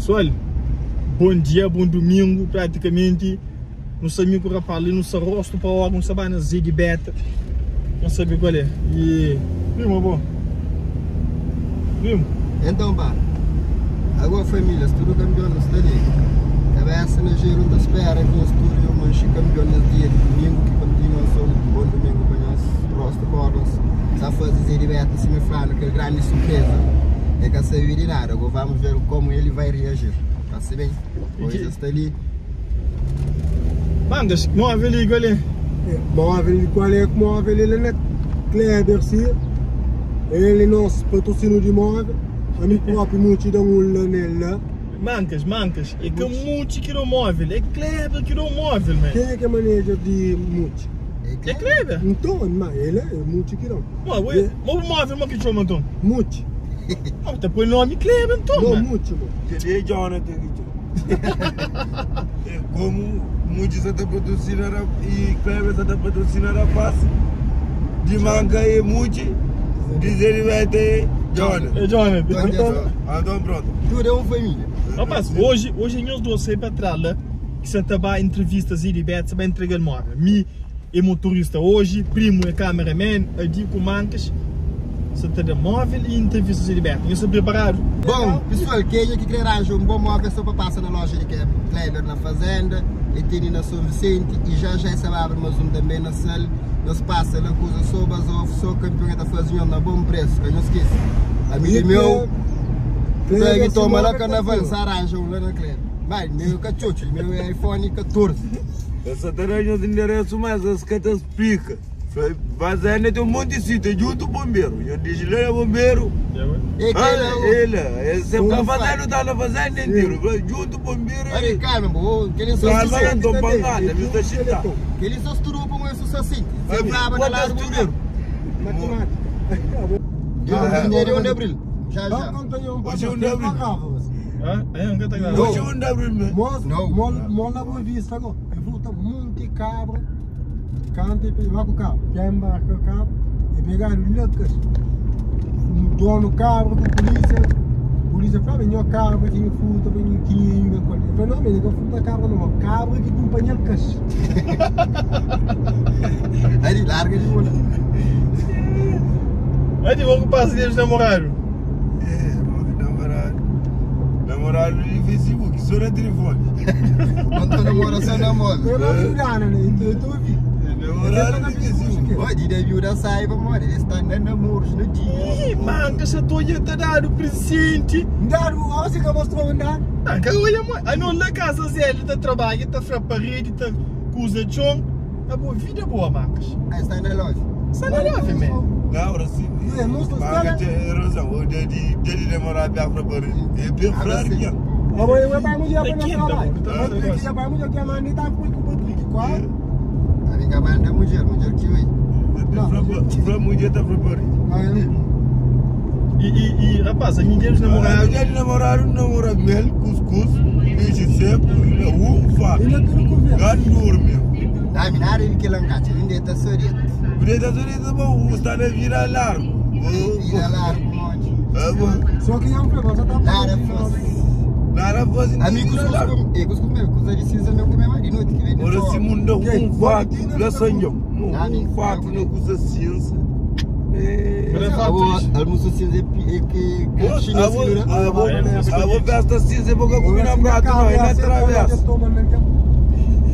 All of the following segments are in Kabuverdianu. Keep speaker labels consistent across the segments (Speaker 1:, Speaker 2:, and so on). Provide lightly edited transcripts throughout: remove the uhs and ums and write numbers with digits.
Speaker 1: Pessoal, bom dia, bom domingo, praticamente. Nu sta mi ku rapaz li, nu sta rostu pa órgão, nu sta ba na Zig Beta. Não sabe qual é. E primo, bom. Primo.
Speaker 2: Então pá, agora família, tudo campeão não está ali. Cabeça na giro, não espera que nós tudo eu manche campeão nesse dia de domingo, que continua só um bom domingo para nós, rosto para órgãos. Só fazer Zé Beta, se me falando, que é grande surpresa. É que sabe de nada, agora vamos ver como ele vai reagir. Tá-se bem? Hoje está ali.
Speaker 1: Mangas, móvel ali, qual é?
Speaker 3: Móvel, qual é que móvel? Ele é Kleber, sim. Ele é nosso patrocínio de móvel. A mim próprio multidão lá nele.
Speaker 1: Mancas, mancas. É que muito que o móvel. É Kleber que o móvel, man.
Speaker 3: Quem é que é manager de Muti?
Speaker 1: É Kleber?
Speaker 3: Então, mas ele é Muti que não.
Speaker 1: Mas o móvel, mas que chama então?
Speaker 3: Muti.
Speaker 1: Ah, tá põe nome Kleber então,
Speaker 3: Não, Muti, mano.
Speaker 4: Ele é Jonathan que chama. Como muitos está patrocinando e Kleber está patrocinando a paz de manca e Muti, dizer ele vai ter Jonathan.
Speaker 1: É Jonathan.
Speaker 4: Então pronto.
Speaker 2: Tudo é uma família.
Speaker 1: Rapaz, hoje, hoje nós dois para trás lá, que você tá ba entrevistas e liberta, você vai entregar móvel. Mi é motorista hoje, primo é cameraman, Adi com mancas. Você tá de móvel e entrevistas e liberta. Eu sou preparado.
Speaker 2: Bom, pessoal, quem é que quer arranjar um bom móvel só para passar na loja de Kleber na Fazenda, e tem na São Vicente e já já essa abre mais um também na Sal. Nós passa lá coisa só basov, só campeão da fazendo na bom preço, que não esqueça. Amigo meu, pega e toma lá carnaval, se arranja um lá na Kleber. Vai, meu cachucho, meu iPhone 14.
Speaker 4: Essa tarefa de endereço, mas as catas pica. Fazenda tem um monte de sítio, junto o bombeiro. Eu disse, lá é bombeiro. Ele, esse é fazenda, tá na fazenda inteiro. Junto o bombeiro.
Speaker 2: Olha, calma, bo, que ele só
Speaker 4: não pagando, me está chita.
Speaker 2: Que ele só estudou para um assim. Você brava na lá do bombeiro.
Speaker 3: Matemática.
Speaker 2: Dinheiro é 1 de abril. Já já.
Speaker 4: Hoje é 1 de abril.
Speaker 1: Ah, é, não tá gravando.
Speaker 4: Hoje é 1 de abril, mesmo.
Speaker 3: Mo na Boa Vista, agora. Eu vou botar monte cabra. Canta e vai com o cabo, quer embarcar o cabo e pegaram loucas. O dono cabra com a polícia, a polícia falou, minha cabra tinha fruta, vinha quinho, eu falei, não, minha fruta cabra não, cabra que acompanha o cacho.
Speaker 2: Aí larga de bola.
Speaker 1: Aí de vamos passar de namorado.
Speaker 4: É, namorado. Namorado de Facebook, só na telefone.
Speaker 2: Não tô namorando, só namoro.
Speaker 3: Eu não vi nada, né? Eu tô ouvindo.
Speaker 2: Pode ir viúda saiba, mano, ele está na namoros no dia.
Speaker 1: Ih, manca, essa toia tá dando presente.
Speaker 3: Dado, você que mostrou andar.
Speaker 1: Não, que olha, mãe. Aí não na casa Zé, ele tá trabalhando, tá fra parede, tá coisa de chão. Tá boa, vida boa, Marcos.
Speaker 2: Aí está na loja.
Speaker 1: Está na loja, man.
Speaker 4: Não, assim. Manca, tem razão. O dedi, dedi demorar a fra parede. É bem fraco.
Speaker 3: Agora eu vai mulher para trabalho. Patrick já vai mulher que a mãe tá com o Patrick, qual?
Speaker 2: Amiga manda mulher, mulher que oi.
Speaker 4: Pra mulher tá preparada.
Speaker 1: E rapaz, a minha dos namorados.
Speaker 4: A minha namorado namora mel, cuscuz, peixe seco, uva. Gandur meu.
Speaker 2: Não, minha área de que langacha, ainda tá sorrindo.
Speaker 4: Ainda tá sorrindo, bom, está na vira largo.
Speaker 2: Vira largo, monte.
Speaker 3: Só que não foi, só tá.
Speaker 2: Nada fosse.
Speaker 4: Nada fosse.
Speaker 2: Amigo, cuscuz meu, cuscuz de cinza meu comer mais de noite que vem.
Speaker 4: Ora se mundo um fato, lá sanho. Um fato não custa cinza.
Speaker 2: Almoço cinza é que
Speaker 4: A vou festa cinza é porque comer na prato não, é na travessa.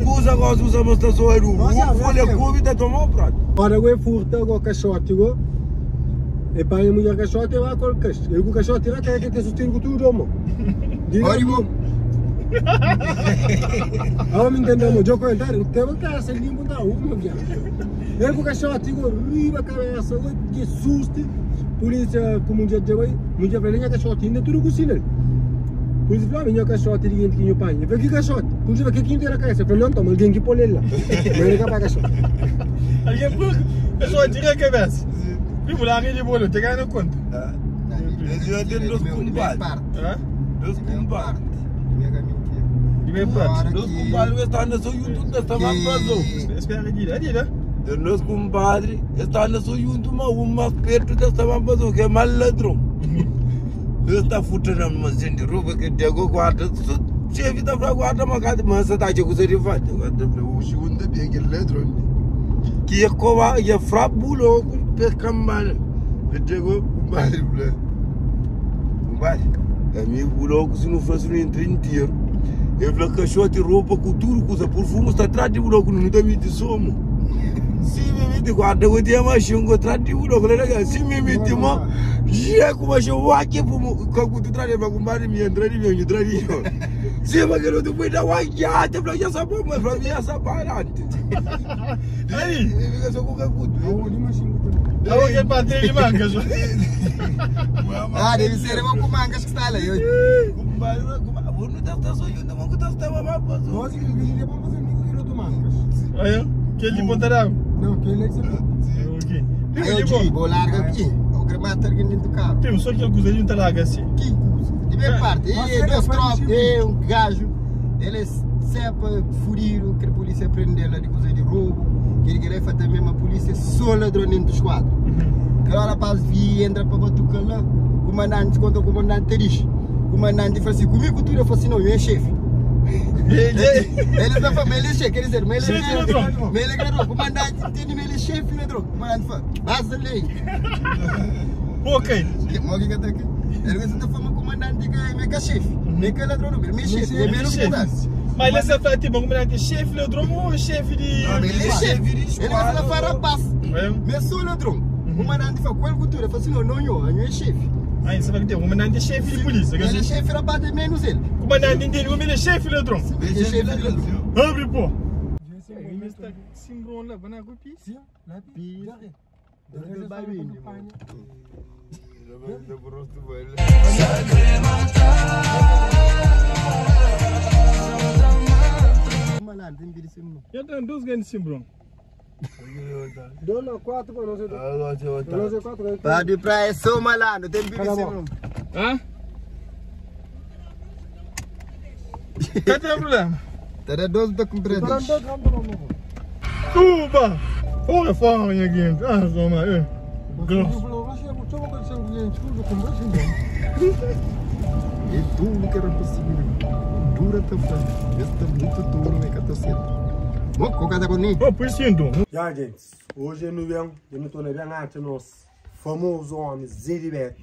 Speaker 4: Usa agora, usa mas tá só eru. Folha come e tá tomando prato.
Speaker 3: Ora, eu furto o caixote, e para a mulher caixote, eu vou com o caixote. Eu com o caixote, eu quero que te sustente com tudo, amor.
Speaker 2: Olha, bom.
Speaker 3: Ah, me entendeu, eu comentário, tem uma casa limpa da uma viagem. Eu com o caixote, eu riba a cabeça, eu que susto. Polícia, como um dia de hoje, um dia velho, caixote ainda tudo com sinal. Polícia falou, minha caixote, ninguém tinha pai. Eu falei, que caixote? Polícia falou, que quem tem na cabeça? Eu falei, não, toma, alguém que põe ele lá. Mas ele capaz caixote.
Speaker 1: Alguém põe caixote na cabeça. Primo, lá, de bolo, te ganha na conta.
Speaker 4: Eu tenho dois compadres. Dois compadres. Dois compadres estão na sua YouTube, estão na sua
Speaker 1: Espera, Adila, Adila.
Speaker 4: Dois compadres estão na sua YouTube, mas um mais perto está na sua que é mal ladrão. Eu está furtando armazém de roupa que Diego guarda. Chefe tá pra guarda uma casa, mas você tá de coisa de fato. Guarda o segundo bem aquele ladrão. Que ia covar, ia frabulo com pescambal. Diego, kumbali, kumbali. Amigo louco, se não fosse no entre inteiro. Eu falei, cachorro de roupa com tudo, coisa por fumo, está atrás de louco, não tem muito somo. Se me mete guarda, eu tenho mais xingo atrás de louco, se me mete, mano, já como eu aqui, como tu traz para comprar minha entrada, minha entrada. Se me quero tu pode dar uma guiada, para já saber, mas para mim essa parada.
Speaker 1: Aí,
Speaker 4: fica só com o cacuto.
Speaker 1: Eu vou bater de mangas.
Speaker 2: Ah, deve ser eu com mangas que está lá.
Speaker 3: Nós que ele para fazer amigo que não mangas.
Speaker 1: Aí, que ele botará?
Speaker 3: Não, que ele é que
Speaker 1: Ok.
Speaker 2: Eu vou largar aqui. O gramado está dentro do carro.
Speaker 1: Tem só que alguns ali não tá larga assim.
Speaker 2: Que coisa? De minha parte, é dois tropas, é um gajo. Ele é sempre furido, que a polícia prende ela de coisa de roubo. Que ele quer fazer mesmo a polícia só ladrão dentro do esquadro. Que o rapaz vi, entra para batucar lá, comandante contra o comandante diz. Comandante fala assim, comigo tudo, eu falo assim, não, eu é chefe. Ele está falando, ele é chefe, quer dizer, ele é ladrão. Ele é ladrão, comandante entende, ele é chefe, ladrão. Comandante fala, basta lei.
Speaker 1: Ok.
Speaker 2: Ele está falando, comandante que é chefe, nem que é ladrão, ele é chefe, ele é chefe.
Speaker 1: Mas ele está falando, tipo, comandante é chefe ladrão ou chefe de...
Speaker 2: Não, ele é chefe, ele vai falar rapaz, mas sou ladrão. Comandante fala, qual cultura? Ele fala assim, não, não, eu é chefe.
Speaker 1: Aí você vai ter o comandante é chefe de polícia.
Speaker 2: Ele é chefe, rapaz, é menos ele.
Speaker 1: Comandante entende, o homem é chefe ladrão.
Speaker 2: Ele é chefe ladrão.
Speaker 1: Abre, pô. Simbron lá, vai na rupi?
Speaker 3: Sim, lá pi.
Speaker 1: Eu tenho dois grandes simbron.
Speaker 3: Dona 4 para nós. Nós 4.
Speaker 2: Para de praia só malandro, tem bibi simbron.
Speaker 1: Hã? Cadê o problema?
Speaker 2: Tá dando 12 da comprida.
Speaker 1: Tuba! Olha fora minha gente. Ah, só mais. Grosso.
Speaker 2: É duro que era possível. Dura também. Esse tá muito duro, é que tá certo. Bom, qual é
Speaker 1: Oh, por isso então.
Speaker 3: Já, gente, hoje eu não venho, eu não estou na bem nosso famoso homem, Zé de Beto.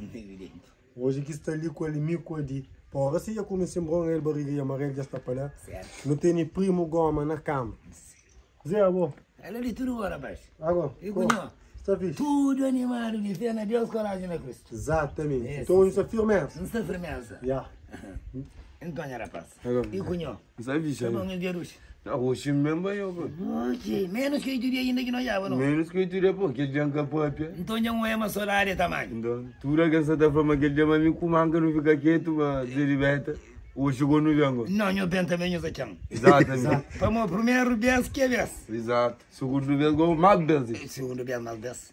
Speaker 3: Hoje que está ali com ele, mico ali. Porra, se eu comecei a bronca, ele barriga e amarelo já está para lá. Não tem nem primo goma na cama. Zé, bom.
Speaker 5: Ela ali tudo agora, rapaz.
Speaker 3: Agora.
Speaker 5: E cunhão?
Speaker 3: Está fixe.
Speaker 5: Tudo animado, de fé na Deus, coragem na Cristo.
Speaker 3: Exatamente. Então, isso é firmeza.
Speaker 5: Isso é firmeza.
Speaker 3: Já.
Speaker 5: Então, rapaz. E cunhão?
Speaker 4: Está fixe.
Speaker 5: Tá bom, meu Deus.
Speaker 4: Oxe, mesmo eu, pô.
Speaker 5: Ok, menos que 8 dias ainda que não já, não?
Speaker 4: Menos que 8 dias, pô, que dia que pô, pô.
Speaker 5: Então já não é uma solária tamanho.
Speaker 4: Então, tu que essa da forma que ele chama me com manga não fica quieto, mas ele beta. Ou chegou no jango.
Speaker 5: Não, eu bem também eu sou.
Speaker 4: Exatamente.
Speaker 5: Para o primeiro vez que é vez.
Speaker 4: Exato. Segundo vez, mais vez.
Speaker 5: Segundo vez, mais vez.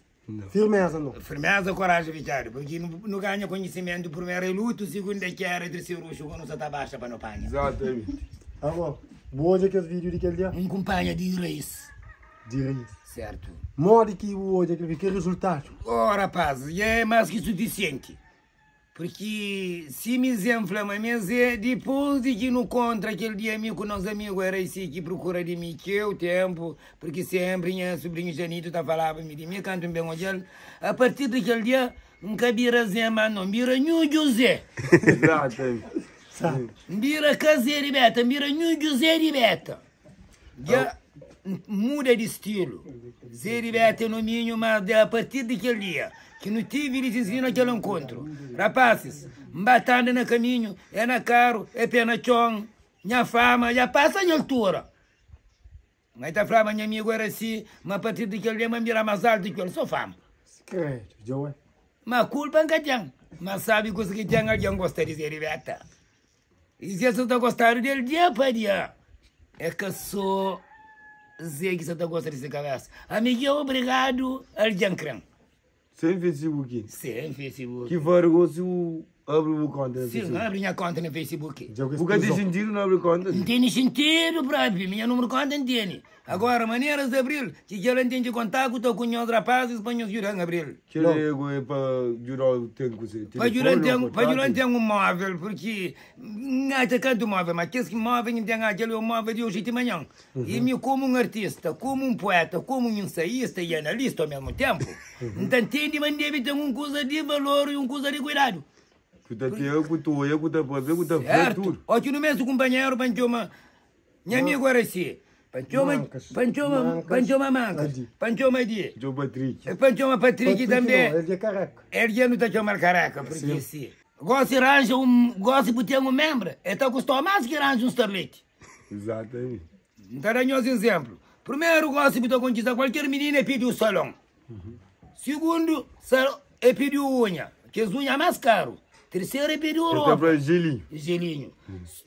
Speaker 3: Firmeza, não?
Speaker 5: Firmeza, coragem, Vitório, porque não ganha conhecimento. Primeiro é luto, segundo é que era, terceiro, chegou não se tá baixa para não panha.
Speaker 4: Exatamente.
Speaker 3: Agora. Hoje aqueles vídeos de aquele dia?
Speaker 5: Um companheiro de raiz.
Speaker 3: De raiz.
Speaker 5: Certo.
Speaker 3: Modo que hoje aquele que resultado?
Speaker 5: Oh, rapaz, é mais que suficiente. Porque se me desinflama, mas é depois de que não contra aquele dia amigo, nosso amigo era esse que procura de mim, que eu tempo, porque sempre minha sobrinho Janito tá falava de mim, canto bem hoje. A partir daquele dia, nunca vira Zé, mas não vira Nhu José.
Speaker 4: Exatamente.
Speaker 5: Mbira caseira e beta, mbira nhu Zé de beta. Já muda de estilo. Zé de beta no minho, mas a partir daquele dia que não tive eles vindo aquele encontro. Rapazes, batendo no caminho, é na carro, é pé na chão, minha fama, já passa na altura. Mas tá falando, meu amigo era assim, mas a partir daquele dia, mas mira mais alto que ele, só fama.
Speaker 3: Credo, Joe.
Speaker 5: Mas culpa não tem. Mas sabe que tem alguém gosta de Zé de beta. E se você está gostando dele dia para dia, é que só Zé que você está gostando dessa cabeça. Amiguinho, obrigado, Aljan Crem.
Speaker 4: Sem Facebook?
Speaker 5: Sem Facebook.
Speaker 4: Que vergonha o... Abri bu konta na
Speaker 5: Sim,
Speaker 4: Facebook.
Speaker 5: abri nha konta na Facebook.
Speaker 4: Bu ka ten xintidu na abri konta?
Speaker 5: N tene xintidu propi, minha númeru konta N tene. Agora, maneras di abril, ki kel-la N ten ki kontá ku ta ku nhos rapazis pa nhos djuda-m abril.
Speaker 4: Kel ego é pa djuda-u ten kuzê?
Speaker 5: Pa djuda-m
Speaker 4: Telefoni
Speaker 5: ten,
Speaker 4: ô
Speaker 5: pa djuda-m
Speaker 4: portátil?
Speaker 5: ten un móvel, purki N atxa kantu móvel, ma kes ki móvel ki N ten atxa li é un móvel di oji ti manhan. I mi, komu un artista, komu un pueta, komu un ensaísta i analista ao mesmu tenpu, N ta ntende ma N debe ten un kuza di valor i un kuza di kuidadu.
Speaker 4: Ku ta pega, ku ta oia, ku ta papia, ku ta fla
Speaker 5: Sertu.
Speaker 4: tudu.
Speaker 5: Ó ki nu meste kunpanheru pa N txoma nha amigu Araci, pa N txoma,
Speaker 3: Mancas.
Speaker 5: pa N txoma, pa N txoma Mancas,
Speaker 3: Adi.
Speaker 5: pa N txoma Di,
Speaker 4: Txoma Patrick.
Speaker 5: pa N txoma Patrick
Speaker 3: Patrick
Speaker 5: tanbe.
Speaker 3: não, ele é careca.
Speaker 5: El dja nu ta txoma-l kareka, purki si gosi ranja un, gosi bu ten un menbra, el ta kusta-u más ki ranja un starleti.
Speaker 4: Exatamente.
Speaker 5: N ta da nhos izénplu. Primeru, gósi bu ta konkista kualker minina, e pidi-u salon. Sigundu, e pidi-u unha, kes unha más karu. Terseru, e pidi-u
Speaker 4: El ta
Speaker 5: ropa.
Speaker 4: fla gelinhu.
Speaker 5: Gelinhu.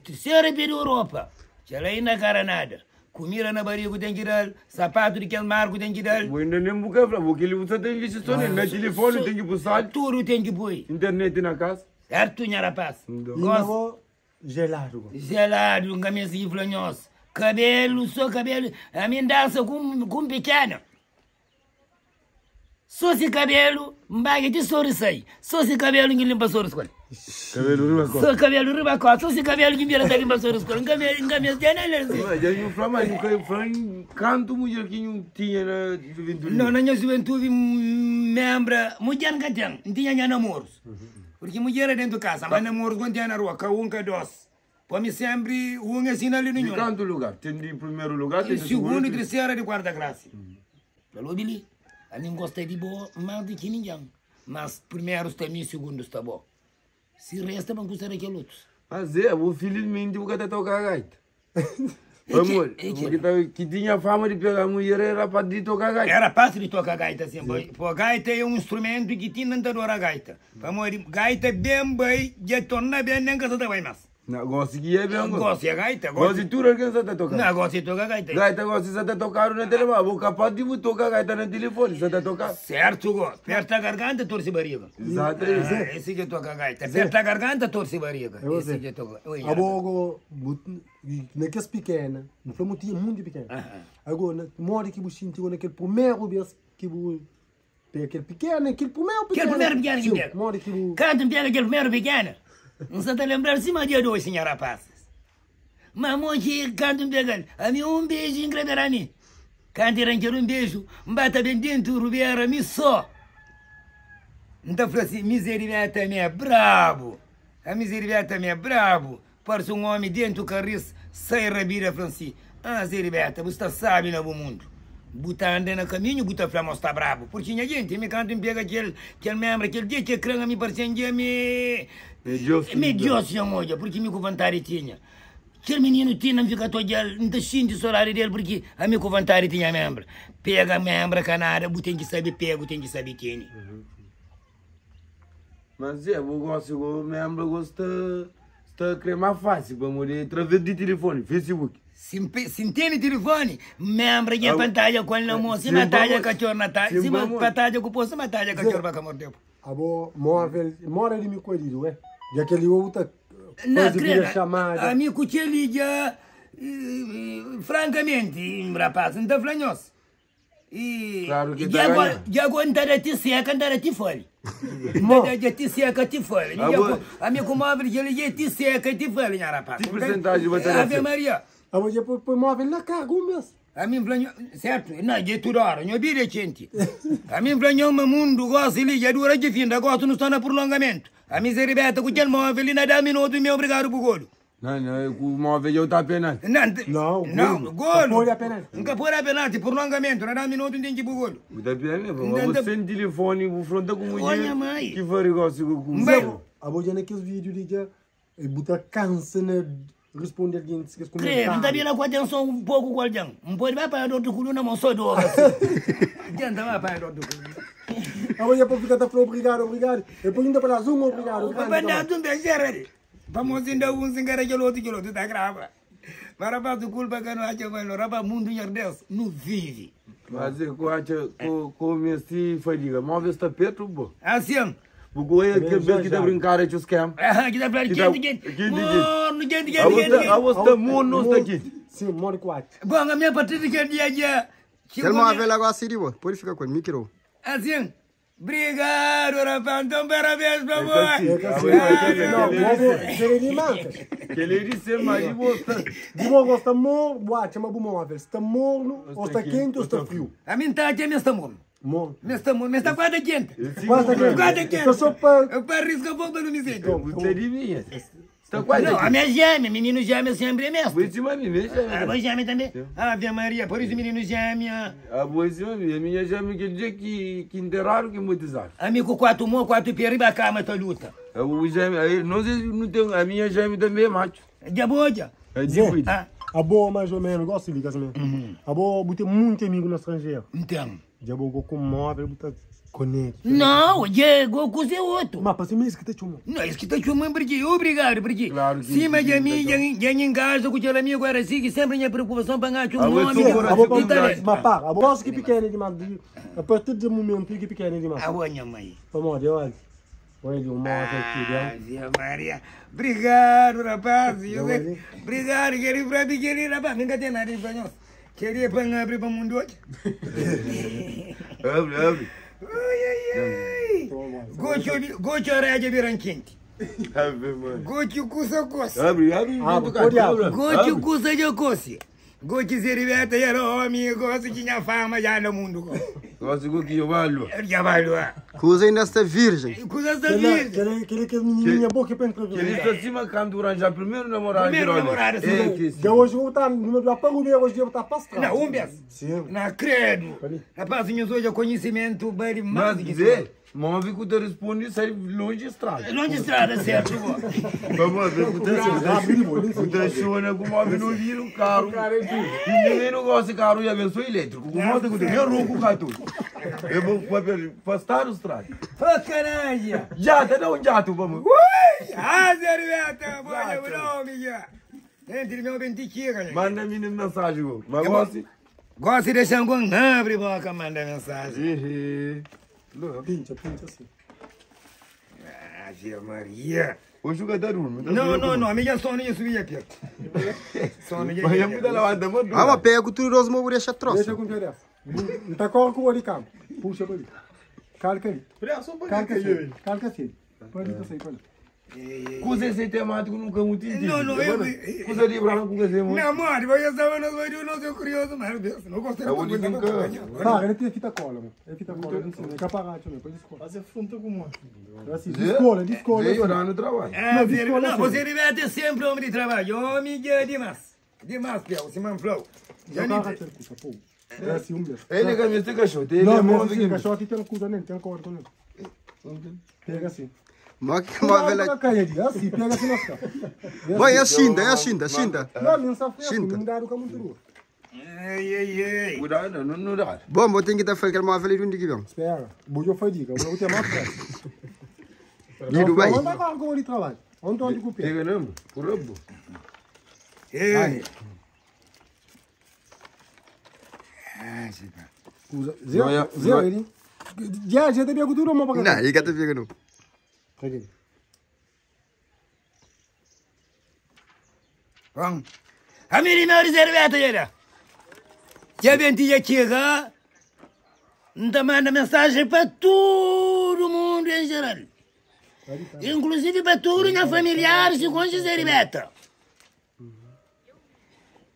Speaker 5: Terseru, e pidi-u ropa. Kel-la inda ka era nada. Kumida na bariga ten ki da-l, sapatu di kes marku ten ki da-l.
Speaker 4: Bu inda nen bu ka fla, bu kel-li bu sa ta invisti so nel. Na tilifoni ten ki pui saldu.
Speaker 5: Tudu ten ki pui.
Speaker 4: Internet na kasa.
Speaker 5: Sertu, nha rapás.
Speaker 3: Inda bo Gelado go.
Speaker 5: Gelado, N ka meste ki fla nhos. Kabelu, so kabelu. Ami N dansa ku un pikena. So si kabelu, N bagi ti soris sai. So si kabelu ki limpa soris ku el.
Speaker 4: Kabelu riba kosta.
Speaker 5: So kabelu riba kosta. So si kabelu ki bira ta limpa soris ku el. N ka meste dja nada si.
Speaker 4: Ma dja nhu fla ma nhu ka fla kantu mudjer ki nhu tinha na juventudi.
Speaker 5: No, na nha juventudi, N membra, mudjer N ka ten. N tinha nha namorus. Purki mudjer é dentu kasa, ma namorus kontinha na rua, ka un, ka dos. Pa mi senpri un é sinal di
Speaker 4: Di
Speaker 5: ninhun.
Speaker 4: kantu lugar? Ten di primeru lugar, ten
Speaker 5: Di
Speaker 4: di
Speaker 5: sigundu,
Speaker 4: sugundu.
Speaker 5: trisera, di kuarta klasi. Fla lobi li, ami N gosta di bo mas di ki ningen, mas primeru sta mi, sigundu sta bo. Si resta pa N kusta da kel otus.
Speaker 4: Mas é, bo filizmenti bu ka ta toka gaita. Pamodi, ki ta, ki tinha fama di pega mulher era pa di toka gaita.
Speaker 5: Era fácil di toka gaita sim, po gaita é um instrumento ki ti nan ta dora gaita. Pamodi gaita ben bai, dja torna ben nen ka sa ta bai mas.
Speaker 4: Na, gosi ki é ben gosi.
Speaker 5: Gosi é gaita,
Speaker 4: gosi. Gosi tudu algen sa ta toka.
Speaker 5: Na, gosi toka gaita.
Speaker 4: Gaita gosi sa ta tokadu na telemóvel, bo kapaz di bu toka gaita na tilifoni, sa ta toka.
Speaker 5: Certo go, perta garganta torce barriga.
Speaker 4: Exatamente.
Speaker 5: Ah, esse que toka gaita, perta garganta torce barriga. Esse que toka. Oi,
Speaker 3: Abo go, bu Na kes pikena, bu fla ma bu tinha munti pikena. Agora, na, modi ki bu xinti na kel primeru bes ki bu pega kel pikena, kel primeru pikena?
Speaker 5: Kel primeru pikena ki pega.
Speaker 3: Modi ki bu.
Speaker 5: Kantu N pega kel primeru pikena, N sa ta lenbra-l sima dia di oji, nha rapazis. Ma mo ki kantu N pega-l, ami un beju N kre bera mi. Kantu e ranca-l un beju, N ba ta ben dentu rubera mi so. N ta fla si, Mizeribeta mi é brabu. A Mizeribeta mi é brabu. Parse un omi dentu karis sai rabida fla-m si, Ah, Zé Ribeta, bu sta sabi na bu mundu. Bu ta anda na kaminhu bu ta fla ma bu sta brabu. Purki nha genti, mi kantu N pega kel kel membra kel dia ke kre-m ami parse-m dja mi Mi Dios dja N odja, purki mi ku vontadi tinha. Kel mininu tina N fika ta odja-l, N ta xinti sodadi del purki ami ku vontadi tinha membra. Pega membra ka nada, bu ten ki sabe pega, bu ten ki sabe tene.
Speaker 4: Mas Zé, bu gosi go membra go sta sta kre ma fácil pamodi é através di tilifoni, Facebook.
Speaker 5: Si N tene tilifoni, membra dja pantadja ku el na mon, sima tadja katxor na tadja, sima pa tadja ku po, sima tadja katxor pa ka mordeu.
Speaker 3: Abo móvel, mora di mi ku Elidu, é? Dja kel li bu ta
Speaker 5: Na
Speaker 3: faze
Speaker 5: kre,
Speaker 3: vida xamada.
Speaker 5: ami ku kel li dja, frankamenti, rapaz, N ta fla nhos, E
Speaker 4: Claro que tá ganhando.
Speaker 5: Dja go N ta da ti seka, N ta da ti fole. N ta da dja ti seka, ti fole.
Speaker 4: Ah, bo-
Speaker 5: Ami ku móvel dja li dja é ti seka i ti fole, nha rapaz.
Speaker 4: Ti percentagem ba ta da
Speaker 5: Ave
Speaker 4: seka.
Speaker 5: Maria.
Speaker 3: Abo dja poi móvel na karga un mês.
Speaker 5: Ami N fla nho, sertu, na dja é tudu ora, nho bida é kenti. Ami N fla nho ma mundu gosi li dja dura ki finda, gosi nu sta na prolongamentu. Ami Zé Ribeta ku kel móvel li na da minotu mi obrigadu bu golu.
Speaker 4: Não, não, ku móvel dja ta penalti.
Speaker 5: Não,
Speaker 3: Não,
Speaker 5: não,
Speaker 3: golo.
Speaker 5: golo.
Speaker 3: Ka pode a penalti.
Speaker 5: N ka pode a penalti, prolongamento, na da minuto N ten ki bu golo.
Speaker 4: Bu ta perde, pô.
Speaker 5: N
Speaker 4: Mas
Speaker 5: ta-
Speaker 4: você sem telefone, bu fronta ku mulher.
Speaker 5: Olha, mãe.
Speaker 4: Que farigose ku ku.
Speaker 5: Mãe.
Speaker 3: Abo dja na kes vídeo li dja e bu ta kansa na responde algen kes
Speaker 5: Kre, N ta
Speaker 3: komentáriu.
Speaker 5: bira ku atenson un poku ku algen. N pode ba panha dor di kuluna, ma N so dor asi. Dja N ta ba panha dor di kuluna.
Speaker 3: Abo dja pa fika ta fla obrigadu, obrigadu. E pa inda pa das un obrigadu
Speaker 5: Pa
Speaker 3: grandi
Speaker 5: das
Speaker 3: tambai.
Speaker 5: un bexera di. Pamodi inda un si nkara kel otu, kel otu ta grava. Ma rapaz di kulpa ka nu atxa mai no. Rapaz mundu nhor Deus nu vivi.
Speaker 4: Mas e ku atxa ku ku mesti fadiga. Móvel sta pertu bo.
Speaker 5: Asin,
Speaker 4: Porque é aquele vez que tá brincando, é o scam.
Speaker 5: Ah, que tá falando quente, quente. Morno, quente, quente, quente.
Speaker 4: A você tá morno, está aqui.
Speaker 3: Sim, morno quatro.
Speaker 5: Bom, a minha partir de que dia dia.
Speaker 2: Ele móvel agora se deu, pode ficar com ele, micro.
Speaker 5: Assim. Obrigado, rapaz. Então, parabéns pra você.
Speaker 4: Ele disse, mas você...
Speaker 3: De bom gosta morno, boa, chama bom móvel. Está morno, ou está quente, ou está frio.
Speaker 5: A mim está aqui, mas está morno.
Speaker 3: Morno.
Speaker 5: Mas está morno, mas está quase quente.
Speaker 3: Quase quente.
Speaker 5: Quase quente.
Speaker 3: Estou só para...
Speaker 5: Eu para risco a volta no miséria.
Speaker 4: Você adivinha? Está quase
Speaker 5: Não, a minha gêmea, menino gêmea sempre é mesmo.
Speaker 4: Vou em cima de mim,
Speaker 5: Ah, vou gêmea também. Ave Maria, por isso menino gêmea.
Speaker 4: Ah, vou em cima de mim. A minha gêmea que dia que enterraram que muito.
Speaker 5: Amigo, quatro mo, quatro periba, cama, tá luta.
Speaker 4: O gêmeo, não sei, não tem, a minha gêmea também é macho.
Speaker 5: De boa.
Speaker 4: É de boa.
Speaker 3: A boa mais ou menos, gosto de casamento. A boa, botei muito amigo no estrangeiro.
Speaker 5: Então.
Speaker 3: Já vou com móvel, botar conecto.
Speaker 5: Não, Diego, com o outro.
Speaker 3: Mas para mim, isso que te chamou.
Speaker 5: Não, isso que te chamou, porque obrigado, porque.
Speaker 4: Claro que
Speaker 5: sim, mas a mim, já em casa, com o amigo era assim, que sempre minha preocupação para ganhar um nome.
Speaker 3: Mas para, a voz que pequena demais, a partir do momento que pequena demais.
Speaker 5: A minha mãe.
Speaker 3: Vamos, olha. Olha, um móvel aqui,
Speaker 5: né? Ah, Maria. Obrigado, rapaz. Obrigado, querido, para mim, querido, rapaz. Nunca tem nada para nós. Queria para abrir para o mundo hoje.
Speaker 4: Abre, abre.
Speaker 5: Ai, ai, ai. Gosto de virar quente.
Speaker 4: Abre, mano.
Speaker 5: Gosto cusa coça.
Speaker 4: Abre, abre.
Speaker 5: Gosto cusa de coça. Gosto de servieta era homem, gosto tinha fama já no mundo.
Speaker 4: Gosto que eu valho.
Speaker 5: Já valho.
Speaker 2: Cusa ainda está virgem.
Speaker 5: Cusa está virgem.
Speaker 3: Aquele que menininha boca para entrar.
Speaker 4: Ele está acima quando arranjar primeiro namorado.
Speaker 5: Primeiro namorado, sim.
Speaker 3: Já hoje vou estar no meu para o meu hoje vou estar para
Speaker 5: Não, um beijo.
Speaker 3: Sim.
Speaker 5: Não, credo. Rapaz, hoje é conhecimento, bem
Speaker 4: mais que dizer. Mas vi que tu responde sai longe de estrada.
Speaker 5: Longe de estrada, certo?
Speaker 4: Vamos ver que tu tá com o não vira o carro. Ninguém não gosta de carro e a sou elétrico. Como você que tem rouco carro. Eu vou afastar o estrada.
Speaker 5: Ô, caralho!
Speaker 4: Já, tá dando um jato, vamos.
Speaker 5: Ui! Ah, Zerveta, boa, nome, já. Entre meu bentiquinho,
Speaker 4: Manda minha mensagem, mas gosto.
Speaker 5: Gosto de deixar um abre boca, manda mensagem.
Speaker 3: Pincha, pincha assim.
Speaker 5: Ave Maria.
Speaker 4: Hoje o jogador dorme.
Speaker 5: Não, não, não. A minha sono ia subir aqui. Sono ia
Speaker 4: Mas é muito lavada, mano.
Speaker 2: Ah, mas pega o turoso, mas deixa troço.
Speaker 3: Deixa com o dessa. Não tá com o de campo. Puxa para ali. Calca ali. Calca assim. Calca assim. Pode ir, pode.
Speaker 4: Coisa esse temático nunca muito entendi.
Speaker 5: Não, não, eu...
Speaker 4: Coisa de branco, coisa de...
Speaker 5: Não, mano, eu estava no não sou curioso, mas Deus, não gostei
Speaker 4: de coisa.
Speaker 3: Para, ele tem fita cola, mano. É fita cola, não sei, é caparacho, né? Pode escola.
Speaker 1: Fazer frente com o
Speaker 3: Assim, de escola, de escola.
Speaker 4: Veio lá no trabalho.
Speaker 5: É, não, você deve sempre homem de trabalho, homem de demais. Demais, Piau, se manflou.
Speaker 3: É assim, um mês.
Speaker 4: Ele é que me cachorro, ele
Speaker 3: Não,
Speaker 4: é
Speaker 3: mas esse cachorro tem cuida nele, tem corda nele. Pega assim.
Speaker 2: Mas que móvel
Speaker 3: é? Assim, pega assim na cara.
Speaker 2: Bom, é a Xinda, é a Xinda, Xinda.
Speaker 3: Não, não sabe, não dá o caminho.
Speaker 5: Ei, ei, ei.
Speaker 4: Cuidado, não, não dá.
Speaker 2: Bom, vou ter que dar aquele móvel ali onde que vem.
Speaker 3: Espera, vou eu fazer, eu vou ter mais pressa.
Speaker 2: De Dubai.
Speaker 3: Onde tá com o trabalho? Onde onde com o pé?
Speaker 4: Pega não, por
Speaker 5: Ei. Ah, chica.
Speaker 3: Zé, Zé, ele. Já, já tem que tudo, mas
Speaker 2: Não, ele tá pegando.
Speaker 5: Bom, a menina reserveta era. Já vem dia chega, não manda mensagem para todo mundo em geral. Inclusive para todos os familiares e com reserveta.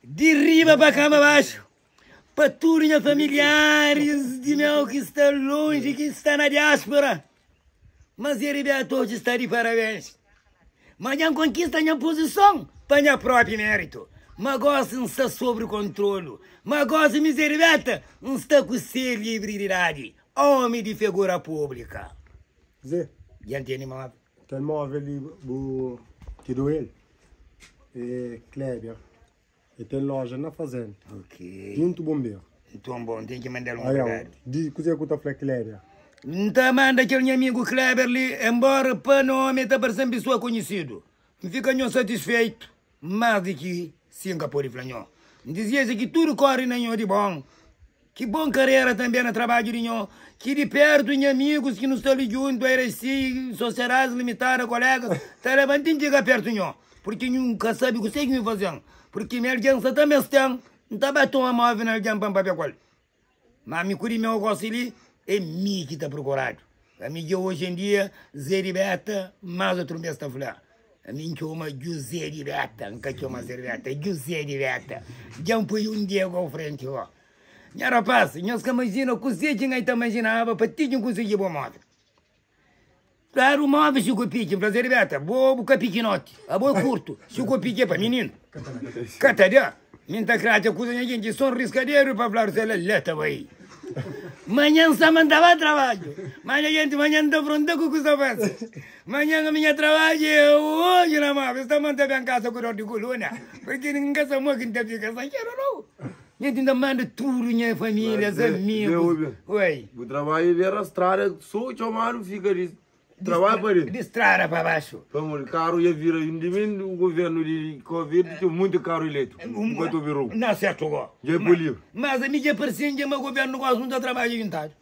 Speaker 5: De riba para cama abaixo. Para todos os familiares de meu que está longe, que está na diáspora. Mas ele hoje está de parabéns. Mas não conquista minha posição para minha próprio mérito. Mas gosta não está sob controle. Mas gosta miserveta não está com celebridade. Homem de figura pública.
Speaker 3: Zé.
Speaker 5: Já entende, móvel?
Speaker 3: Tem móvel ali, o que do ele. É Kleber. E tem loja na fazenda.
Speaker 5: Ok.
Speaker 3: Junto bombeiro.
Speaker 5: Então bom, tem que mandar um
Speaker 3: Aí, ó.
Speaker 5: recado.
Speaker 3: Diz que você tá Kleber.
Speaker 5: Então manda aquele meu amigo Kleber ali, embora para nome está parecendo pessoa conhecido. Fica nho satisfeito, mais do que Singapura e Flanhó. Dizia que tudo corre na nho de bom. Ki bon karera tanbe na trabadju di nho, ki di pertu nha amigus ki nu sta li djuntu, RSI, Sociedades Limitada, kolegas, ta leba-m ti N txiga pertu nho, purki nhu ka sabe kuse ki nhu faze-m, purki mi algen sa ta meste-m, N ta ba toma móvel na algen pa N papia ku el. Ma mi ku di meu gosi li, é mi ki ta prokuradu. Ami dja oji en dia, Zé di Beta, más otru bes ta fla, Ami N txoma Djuzé di Beta, N ka txoma Zé di Beta, Djuzé di Beta. Dja N poi un Diego au frenti, ó. Nha rapaz, nhos ka majina kuzê ki N ta majinaba pa ti ki N konsigi bo móvel. Klaru, móvel si ku piki, N fla Zé di Beta, bo bu ka pikinoti, abo é kurtu, si ku piki é pa mininu. Ka ta da. Mi N ta kratxa kuza nha genti, son riskaderu pa fladu se la, la ta bai. Manhan N sta manda ba trabadju, ma nha genti, manhan N ta fronta ku kuza fasi. Manhan ami nha trabadju é oji na móvel, N sta manda ben kasa ku dor di kuluna, purki N ka sa mo ki N ta fika sankeru nau. Nha tinda manda tudu nha familias, amigos. Oi.
Speaker 4: Bu trabalho bera strada so txomadu fika di trabalho pa dentro.
Speaker 5: Di strada pa baxu.
Speaker 4: Pamodi karu dja vira un di mi o governo di covid ten munti karu elétriku. Bu ka ta obi ronku.
Speaker 5: Na sertu go.
Speaker 4: Dja é bu livru.
Speaker 5: Mas ami dja parsen dja ma governo gosi nu ta trabadja juntadu.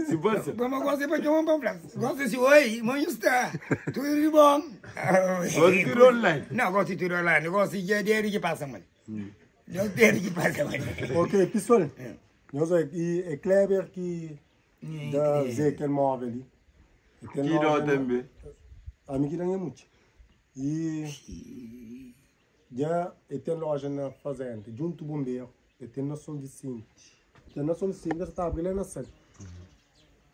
Speaker 4: Si parse.
Speaker 5: Pamodi gosi é pa txoma pa fla. Gosi si oi, mo nhu sta? Tudu di bon.
Speaker 4: Gosi tudu online.
Speaker 5: Não, gosi tudu online. Gosi dja dedu ki pasa mal. Deus teve ki pasa mal.
Speaker 3: Ok, pessoal, nhos é, e é Kleber ki da Zé kel móvel li. E ten
Speaker 4: Ki dó
Speaker 3: loja na-
Speaker 4: tanbe.
Speaker 3: Ami ki da nha mutxa. E dja e ten loja na fazenda, djuntu bomberu, e ten na São Vicente. Ten na São Vicente, es ta abri la na Sal.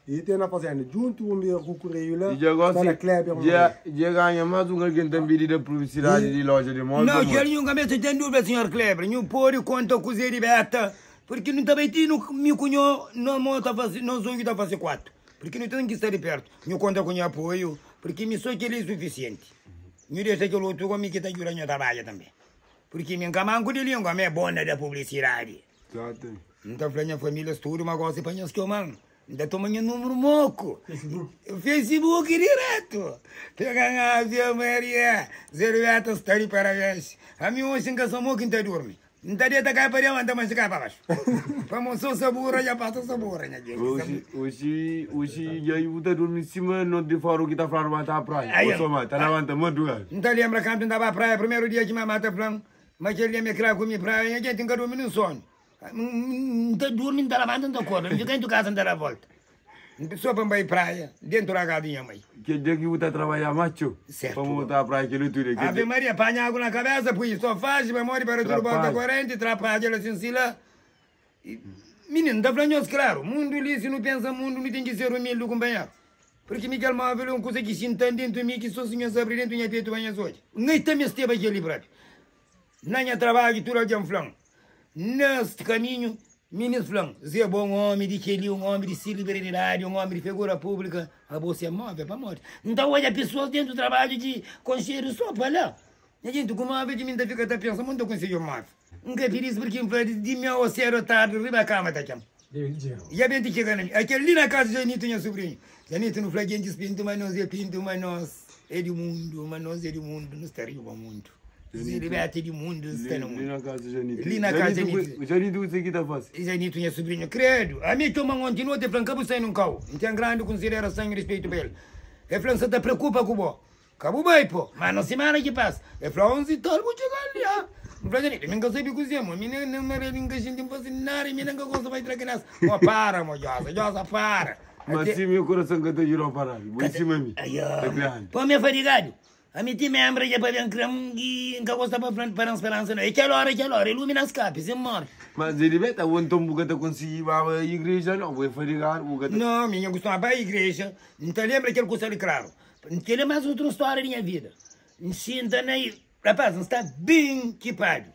Speaker 3: E ten na fazenda, djuntu bomberu ku kureiu la,
Speaker 4: E dja
Speaker 3: sta
Speaker 4: gosi,
Speaker 3: na Kleber
Speaker 4: dja,
Speaker 3: Moreira.
Speaker 4: dja ganha más un algen tanbe di da publisidadi di loja di móvel
Speaker 5: Não,
Speaker 4: pamodi.
Speaker 5: kel nhu ka meste ten dúvida, senhor Kleber. Nhu pode konta ku Zé di Beta, purki nu ta bai ti nu, mi ku nho, nos mô ta fase, nos odju ta fase kuatu. Purki nu ten ki sta di pertu. Nhu konta ku nha apoiu, purki mi so kel-li é sufisienti. Nhu dexa kel otu ku mi ki ta djuda nho trabadja tanbe. Purki mi N ka manku di língua, mi é bon na da publisidadi. N ta fla nha famílias tudu ma gosi pa nhos txoma-m. N ta toma nha númeru moku.
Speaker 3: Facebook.
Speaker 5: Facebook diretu. Pega-m Ave Maria. Zerueta sta di parabéns. Ami oxi N ka sa mo ki N ta durmi. N ta deta kai pa riba, N ta manxe kai pa baxu. Pamo so sabura dja pasa sabura nha genti.
Speaker 4: Oxi, oxi, oxi dja bu ta durmi sima noti di fóru ki ta fladu ma ta praia.
Speaker 5: Ai,
Speaker 4: Ô soma, ta labanta madrugada.
Speaker 5: N ta lenbra kantu N ta ba praia primeru dia ki mama ta fla-m ma kel dia mi kra ku mi praia nha genti N ka durmi nin sonu. N ta durmi, N ta labanta, N ta korda, N fika dentu kasa, N ta da volta. So pa N bai praia, dentu da kasa di nha mai.
Speaker 4: Kel dia ki bu ta trabadja más txeu,
Speaker 5: Sertu.
Speaker 4: pa bu ta praia kel otu dia. Kel
Speaker 5: Ave
Speaker 4: dia.
Speaker 5: Maria, panha agu na kabesa, pui so faxi, pa modi para tudu volta
Speaker 4: Trapadja.
Speaker 5: korenti, trapadja la sin si la. Mininu, N ta fla nhos klaru, mundu li, si nu pensa mundu, nu ten ki ser umildi, kunpanheru. Purki mi kel móvel é un kuza ki xinta-m dentu mi, ki so si nhos abri dentu nha petu pa nhos odja. N ta mesteba kel-li propi. Na nha trabadju tudu algen fla-m, Nes kaminhu, minis fla-m, Zé bo un omi di kel-li, un omi di silibridadi, un omi di figura públika, abo sen móvel pamodi? N ta odja pesoas dentu trabadju ki konxedu so pa la. Nha jenti, ku móvel ki mi N ta fika ta pensa ma N ta konsigi un móvel. N ka pidi-s purki N fla di mi ô sedu ô tardi riba kama ta txan. Dja ben ti txiga na mi. Akel li na kaza Janito nha subrinhu. Janito nu fla gentis pintu ma nos é pintu ma nos é di mundu ma nos é di mundu nu sta riba mundu. Zilibete di mundu sta na mundu.
Speaker 4: Li na kaza Janito.
Speaker 5: Li na kaza Janito.
Speaker 4: Janito kuse ki ta fase?
Speaker 5: Janito nha subrinhu kredu. Ami txoma-m onti noti el fla-m ka bu sai nun kau. N ten grandi konsiderason i rispetu pa el. El fla-m sa ta preokupa ku bo. Ka bu bai po. Ma na simana ki pasa, el fla 11 tal bu txiga li ha. N fla Janito mi N ka sabi kuzê mo. Mi nen na redi N ka xinti N fase nada mi nen ka gosta bai tra kriansa. Mo para mo Djosa, Djosa para.
Speaker 4: Ma si mi kurason ka ta djuda-u para, bu é sima mi. Ta grandi.
Speaker 5: Pô mi é fadigadu. Ami ti membra dja pabia N kre-m i N ka gosta pa fla pa da-m speransa nau. E kel ora, kel ora, e lumi na skapi, si N morre.
Speaker 4: Ma Zé di Beta, bo nton bu ka ta konsigi baba igreja nau, bu é fadigadu, bu ka ta.
Speaker 5: Nau, mi nha kustuma bai igreja, N ta lenbra kel kusa li klaru. Kel é más utru stória di nha vida. N xinta na. Rapaz, N sta ben kipadu.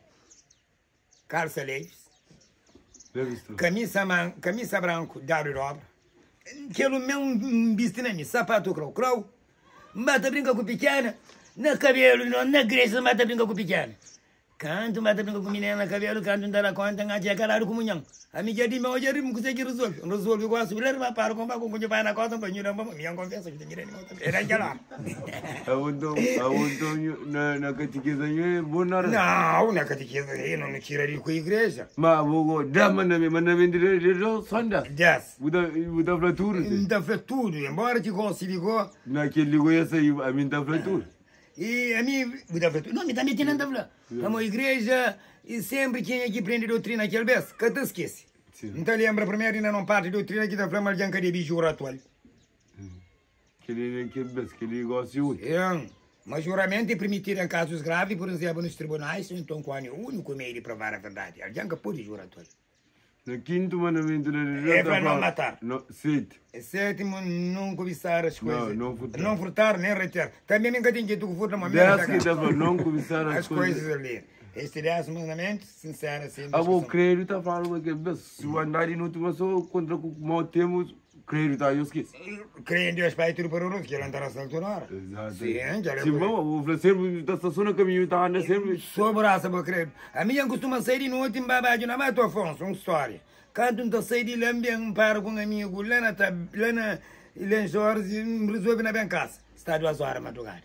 Speaker 5: Kalsa Levi's, kamisa man, kamisa branku dadu dobra, kel un N bisti na mi, sapatu krau krau, N ba ta brinka ku pikena, na kabelu no, na grexa N ba ta brinka ku pikena. Kantu N ba ta brinka ku minina na kabelu, kantu N ta da konta, N atxa e kaladu ku munhan. Ami dja di meu dja ri-m kuzê ki rizolve. N rizolve gosi, bu la riba paru konba ku kunhu pai na kosta, N fla, Nhu da-m pa mi N konfesa ki ten ki da animal tanbe. E da-m kel ora.
Speaker 4: Abu nton, abu nton nhu na na katikeza nhu é bon na rei?
Speaker 5: Nau, na katikeza e no nu tira di ku igreja.
Speaker 4: Ma bu go da mandamentu, mandamentu di di Deus son des.
Speaker 5: Des.
Speaker 4: Bu ta bu ta fla tudu si?
Speaker 5: N ta fla tudu, enbora ki gosi di go.
Speaker 4: Na kel li go ya sai, ami N ta fla tudu.
Speaker 5: E ami, bu ta fla tudu. No, mi tanbe ti nan ta fla. Pamo igreja e senpri kenha ki prende dotrina kel bes ka ta skese. N ta lenbra primeru inda non parti dotrina ki ta fla ma algen ka debe jura atual.
Speaker 4: Kel-li nen kel bes, kel-li gosi undi.
Speaker 5: Sim, ma juramentu é permitidu em kazus gravi, por izénplu, nos tribunais, ou enton kuandu é úniku meiu di provar a verdadi. Algen ka pode jura atual.
Speaker 4: Na kintu mandamentu da Deus
Speaker 5: É
Speaker 4: ta
Speaker 5: fla não
Speaker 4: fla,
Speaker 5: matar.
Speaker 4: No, seti.
Speaker 5: Sétimu, não cobiçar as
Speaker 4: Não,
Speaker 5: coisas.
Speaker 4: não furtar.
Speaker 5: Não furtar, nem reter. Também nunca tem jeito que furta, mas mesmo
Speaker 4: Des ki ta fla, não cobiçar as
Speaker 5: as coisas
Speaker 4: coisas.
Speaker 5: ali. Este décimo mandamento, sincero assim.
Speaker 4: Abo credo ta fala ma kel bes, si bu andar di noti ma so kontra ku mau temu, credo ta yo skese.
Speaker 5: Crê em Deus Pai Tudo Poderoso, que ele andará salto na hora.
Speaker 4: Exato.
Speaker 5: Sim, já
Speaker 4: Sim, bom, bu fla sempre, ta sta so na caminho, ta anda sempre.
Speaker 5: Sobraça pa credo. A minha costuma sair de noite em babadjo na Mato Afonso, um história. Canto um tá sair de lá, bem, para com um amigo lá na, lá na, lá em Jorge, resolve na bem casa. Está 2 horas madrugada.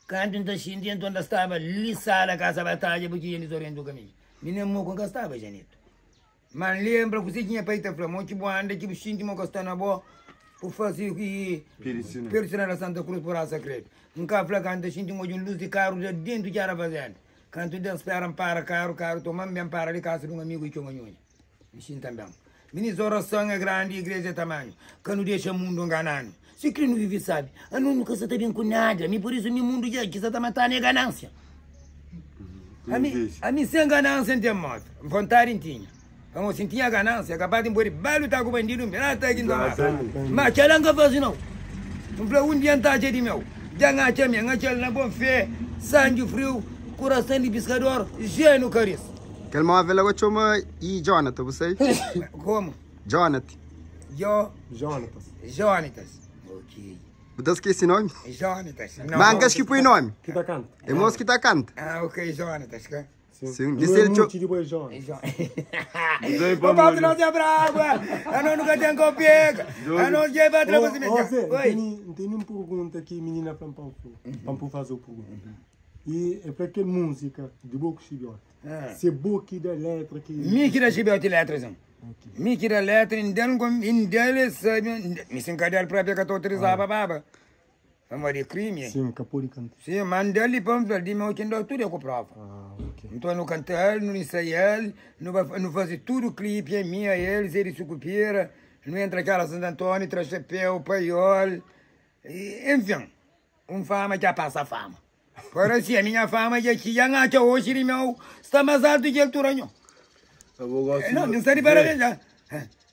Speaker 5: Canto um tá xinti, então ainda estava liçada a casa batalha, porque eles orientam o caminho. Menino mo com estava, Janito. Mas lembra que você tinha para ir falou, que bom anda, que xinti mo está na boa, por fazer que
Speaker 4: Perecina.
Speaker 5: Perecina da Santa Cruz por essa crédito. Nunca fala que anda xinti um luz de carro de dentro que era fazendo. Canto Deus espera para carro, carro toma bem para ali casa de um amigo que eu manhã. Xinti também. Ministro, oração é grande, igreja é tamanho. Que não deixa o mundo enganar. Se crê não vive, sabe. A não nunca se tá bem com nada. Me por isso, meu mundo já que se tá matando é ganância. A mim, a mim sem ganância não tem moto. Vontade não tinha. Vamos, se tinha ganância, capaz de embora, vai lutar com o bandido, me lá tá aqui no Mas aquela não faz não. Não falou um dia tá de meu. Já ngacha minha, ngacha na boa fé, sangue frio, coração de pescador, gênio cariço.
Speaker 2: Aquele móvel agora chama e Jonathan, você?
Speaker 5: Como?
Speaker 2: Jonathan.
Speaker 5: Jo,
Speaker 3: Jonatas.
Speaker 5: Jonatas. Ok.
Speaker 2: Você esquece nome?
Speaker 5: Jonatas. Não.
Speaker 2: Mancas que põe nome.
Speaker 3: Que tá canta.
Speaker 2: É moço que tá canta.
Speaker 5: Ah, ok, Jonatas. Que?
Speaker 3: Sim.
Speaker 2: Sim.
Speaker 3: Não
Speaker 2: Disse
Speaker 3: é
Speaker 2: ele
Speaker 3: muito
Speaker 2: cho-
Speaker 3: de boi Jonas.
Speaker 4: Zé
Speaker 5: O papo
Speaker 4: Paulo.
Speaker 5: não se brava, a não nunca tem copega, a não se vai
Speaker 3: Ô, ô, Zé,
Speaker 5: Oi.
Speaker 3: tem uma pergunta que a menina falou para para fazer a pergunta. E é para que música de Boco Chibiote?
Speaker 5: Ah.
Speaker 3: Se Boco da letra que...
Speaker 5: Mi que da chibiote letras, não. Mi que da letra, indel indel sabe, me se encadel própria que eu autorizava baba. Vamos de crime.
Speaker 3: Sim, capô de cantar.
Speaker 5: Sim, mandei ali para um de meu que não tudo é com prova.
Speaker 3: Ah, ok.
Speaker 5: Então não cantar, não ensaiar, não não fazer tudo clipe é minha, eles, eles sucupira, não entra aquela Santo Antônio, traz chapéu, paiol, e, enfim, um fama já passa a fama. Por assim, a minha fama já aqui, já ngacha hoje, meu, está mais alto que o Turanho.
Speaker 4: Eu gosto.
Speaker 5: Não, não está de parabéns já.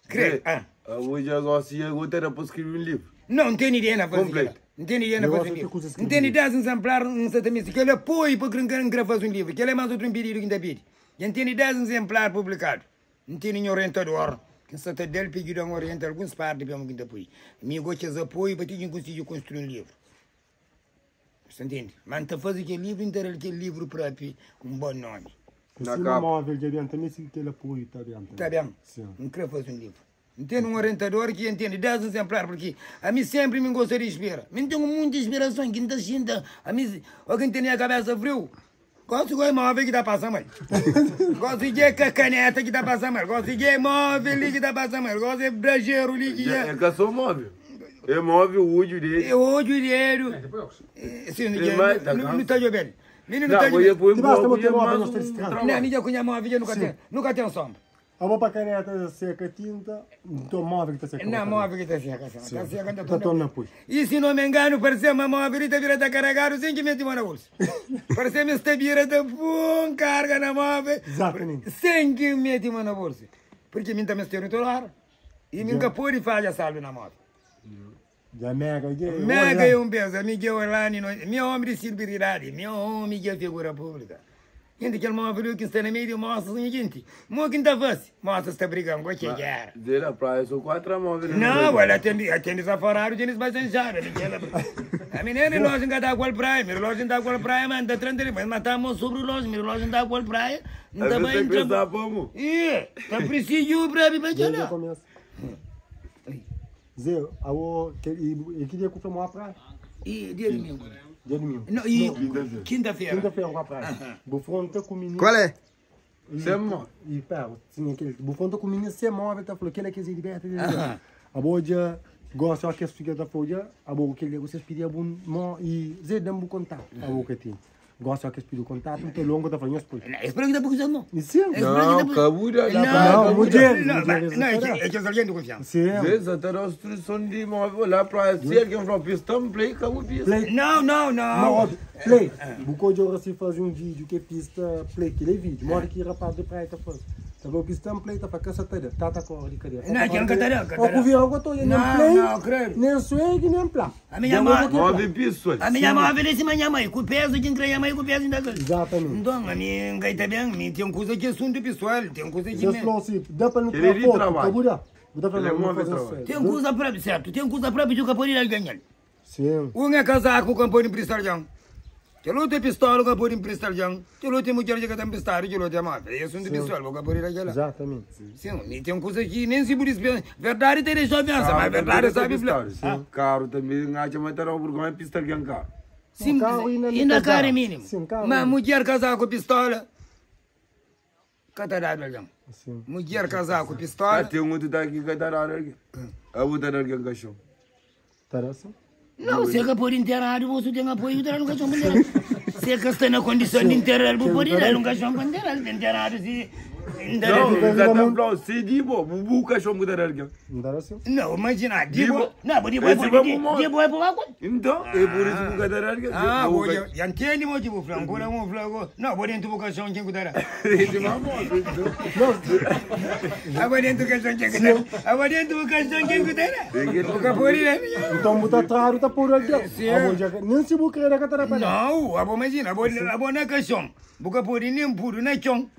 Speaker 5: Creio. Ah.
Speaker 4: Eu já gosto de agora para escrever um livro.
Speaker 5: Não, não tem ideia na fazer.
Speaker 4: Completo.
Speaker 5: Não tem ideia na
Speaker 3: Eu
Speaker 5: fazer
Speaker 3: acho
Speaker 5: um
Speaker 3: que
Speaker 5: livro.
Speaker 3: coisa
Speaker 5: Não tem
Speaker 3: escrever.
Speaker 5: ideia de exemplar um exatamente. Que ele apoio para quem quer fazer um livro. Que ele é mais outro pedido que ainda pede. Não tem ideia de exemplar publicado. Não tem nenhum orientador. Que se está dele pedido um orientador, alguns partes para que apoio. Amigo que apoio para que conseguir construir um livro. Você entende? Mas não fazer aquele livro inteiro, aquele livro próprio, com um bom nome.
Speaker 4: Na
Speaker 3: Se o
Speaker 4: capa.
Speaker 3: móvel de adianta, também se aquele apoio tá adianta.
Speaker 5: Tá bem?
Speaker 3: Sim.
Speaker 5: Não quero fazer um livro. Não tem um orientador que entende 10 exemplares, porque a mim sempre me gosta de inspirar. Me tenho muita inspiração, que não está sentindo. A mim, alguém tem a cabeça frio. Gosto de móvel que dá passando mal. Gosto de caneta que dá passando mal. Gosto de móvel que dá passando mal. Gosto de brejeiro ali que
Speaker 4: É
Speaker 5: é.
Speaker 4: que só móvel. É móvel, o olho dele.
Speaker 5: Eu hoje dinheiro. Sim, não está jogando. Menino não
Speaker 4: Não,
Speaker 5: está
Speaker 4: eu ia
Speaker 5: jogando.
Speaker 4: pôr
Speaker 3: Te basta
Speaker 4: um
Speaker 3: botar móvel,
Speaker 4: mais
Speaker 3: nós temos
Speaker 4: um
Speaker 3: trânsito.
Speaker 5: Não,
Speaker 4: trabalho.
Speaker 5: minha cunha móvel nunca tem, nunca tem sombra.
Speaker 3: A boa caneta seca tinta, então móvel que tá seca.
Speaker 5: Não, móvel que está seca, está seca,
Speaker 3: Tá todo na pus.
Speaker 5: E se não me engano, parecia uma móvel e vira tá carregado sem que mete mão na bolsa. Parecia me está vira tá pum, carga na móvel.
Speaker 3: Exatamente.
Speaker 5: Sem que mete mão na bolsa. Porque mim também estou no E nunca pode fazer saldo na móvel.
Speaker 3: Já mega, já.
Speaker 5: Mega é um peso, amigo Orlando, meu homem de celebridade, meu homem que é figura pública. Gente, kel móvel ki sta na meiu di mostra nha gente. Mo ki N ta fase? Mostra sta brigan ku ke gera.
Speaker 4: De la praia so 4 móvel.
Speaker 5: Não, ela atende, atende desaforado, atende desbaixanchado. A menina relógio não tá com a praia, meu relógio não tá com a praia, mas tá tranquilo, mas matamos sobre o relógio, meu relógio não tá com a praia, não tá bem
Speaker 4: entrando.
Speaker 5: Ih, tá preciso pra mim, mas
Speaker 3: já começa. Zé, e que dia que foi a praia?
Speaker 5: E dia domingo.
Speaker 3: Dia domingo.
Speaker 5: Não, e quinta-feira.
Speaker 3: Quinta-feira com a praia. Bufão tá com o menino.
Speaker 2: Qual é?
Speaker 4: Sem
Speaker 3: E pá, tinha aquele bufão tá com o menino sem móvel, tá falando que ele é que se liberta. A boa gosta que as fica da folha, a boa que ele vocês pediam bom e Zé dá um contato, a boa que tem. Gosta que pediu contato, muito longo tá falando depois.
Speaker 5: Não, espero que tá pouco não.
Speaker 3: Sim.
Speaker 4: Não, cabuda,
Speaker 3: não, mulher,
Speaker 5: não, é que alguém de confiança.
Speaker 3: Sim.
Speaker 4: Zé, tá dando instrução de móvel lá pra se alguém falou pista, play, cabu pista.
Speaker 5: Não, não, não.
Speaker 3: Não, play. Bucou de hora se fazer um vídeo que pista play, que ele é vídeo. Mora que rapaz de praia tá fazendo. Tá bom, pista play tá pra caça tá tá com de cadeira.
Speaker 5: Não, que não catarão,
Speaker 3: catarão. O vira o tô nem play, nem swing, nem plá.
Speaker 5: A minha mãe,
Speaker 4: move piso.
Speaker 5: A minha mãe oferece minha mãe, com peso de minha mãe com peso ainda.
Speaker 3: Exatamente.
Speaker 5: Então, a minha gaita bem, me tem coisa que é assunto pessoal, tem coisa que
Speaker 3: me. Dá para não ter foto, dá para não fazer.
Speaker 5: Tem coisa própria, certo? Tem coisa própria de capoeira ganhar.
Speaker 3: Sim.
Speaker 5: Um é casaco com pôr emprestar já. Que outro é pistola que pode emprestar já. Que outro é mulher que está emprestar, que outro é móvel. É assunto pessoal, vou capoeira aquela.
Speaker 3: Exatamente.
Speaker 5: Sim, e tem coisa que nem se por isso. Verdade tem confiança, mas verdade sabe.
Speaker 4: Carro também, não acha mais tarde, porque é pistola que carro.
Speaker 5: Sim, ainda carro é mínimo. Mas mulher casar com pistola. Catarado, já. Mulher casar com pistola.
Speaker 4: Tem um outro daqui catarado aqui. A outra daqui em caixão.
Speaker 3: Tarassa?
Speaker 5: Não, se é por enterrar, você tem apoio de no caixão bandeira. Se é que está na condição de enterrar, vou por ir no caixão bandeira, enterrar se.
Speaker 4: Não, não, se dibo, o caixão bandeira aqui.
Speaker 5: Não, imagina, dibo, não, dibo é por dibo é por água.
Speaker 4: Então, é por isso que o aqui.
Speaker 5: Ah, vou, já entende, mo dibo, flanco, não, flanco. Não, vou dentro do caixão quem cuidará. Não, vou dentro do caixão quem cuidará. Vou dentro do caixão quem cuidará. O capoeira.
Speaker 3: Então, botar traro tá por aqui. Nem se vou querer catar para.
Speaker 5: Não, a imagina, a vou na caixão. Vou capoeira nem puro na chão.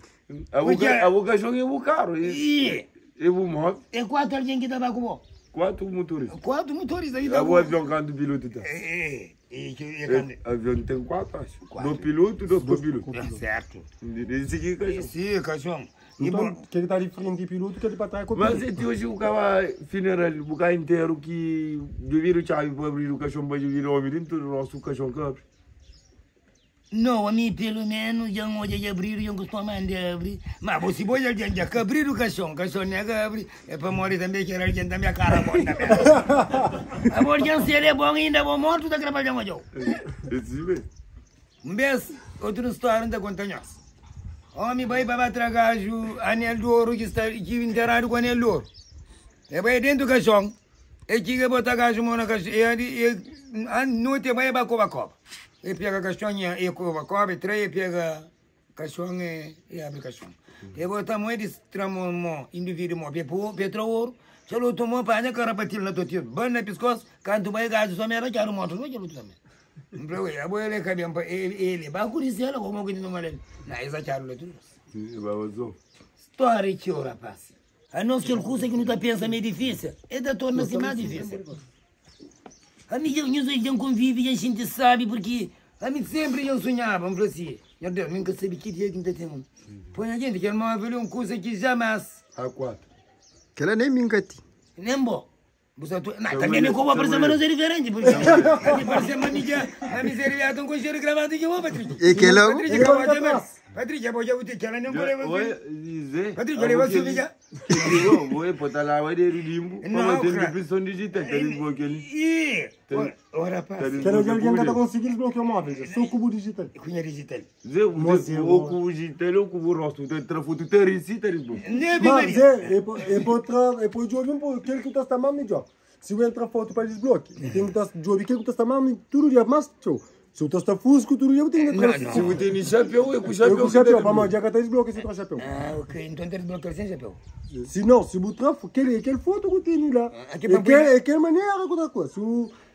Speaker 4: A vocação é o carro.
Speaker 5: E
Speaker 4: eu vou
Speaker 5: É quatro alguém que estava com
Speaker 4: Quatro motoristas.
Speaker 5: Quatro motoristas aí.
Speaker 4: O avião canta o piloto tá.
Speaker 5: É.
Speaker 4: Avião tem quatro, acho. Do piloto, do copiloto.
Speaker 5: Certo.
Speaker 4: Esse aqui é caixão.
Speaker 5: Sim, caixão.
Speaker 3: Então, que ele está de frente piloto, que ele para trás copiloto.
Speaker 4: Mas é hoje o cara funeral, o cara inteiro que devia chave para abrir o caixão para vir o homem dentro do nosso caixão que abre.
Speaker 5: Não, a mim pelo menos já não de abrir, eu costumo de abrir. Mas você pode já abrir o caixão, caixão nega abre, é para morrer também que era alguém da minha cara bom também. A morte se ele é bom ainda, bom morto da trabalhando eu. Um beijo, outro história da conta nós. Homem vai para tragar o anel de ouro que está que enterrado com anel de ouro. É vai dentro do caixão, é que botar gajo na caixão, e a noite vai para copa copa. E pega a caixinha e cova, cobre, três, pega caixão e abre caixão. E bota moeda de tramo, indivíduo, mo, petro ouro, se ele tomou para a cara para tirar na tua bana pescoço, canto vai gajo, só me era quero moto, não quero também. Então, a boa ele cabia, ele vai curisela como que não vale. Não, essa quero tudo.
Speaker 4: Sim, vai
Speaker 5: História que o rapaz. A não ser que o curso que não tá pensando é difícil, é da torna-se mais difícil. A mim, eu convive, a gente sabe, porque a mim sempre eu sonhava, eu falei assim, meu Deus, nunca sabia que dia que não tem. Põe a gente, que é uma velha, um curso que jamais.
Speaker 4: A quatro.
Speaker 2: Que ela nem me engati.
Speaker 5: Nem bom. Não, também me como aparecer, mas não é diferente, porque a mim parece uma mídia, a miséria, com cheiro gravado que eu vou, Patrick.
Speaker 2: E que ela?
Speaker 5: Patrick, Patrick, eu vou te que ela não pode. Patrick, eu vou subir já.
Speaker 4: Eu vou botar lá o limbo, como tem impressão digital, tem desbloqueio ali.
Speaker 5: Ih, o rapaz.
Speaker 3: Quero ver alguém que tá conseguindo desbloquear o móvel, só o cubo digital.
Speaker 5: Cunha digital.
Speaker 4: Zé, o cubo digital, o cubo rosto, tem foto, tem receita, desbloqueio.
Speaker 3: Mas é para de ouvir um pouco, aquele que está mais melhor. Se eu entrar foto para desbloqueio, tem que estar de ouvir aquele que está mais tudo dia mais tchau. Se eu estou fusco, tudo eu tenho que
Speaker 4: Se eu tenho chapéu, eu com chapéu.
Speaker 3: Eu com chapéu, para mandar que desbloqueio sem chapéu.
Speaker 5: Ah, ok. Então tem desbloqueio sem chapéu.
Speaker 3: Se não, se botar aquele foto que tem lá. Aquele maneira que outra coisa.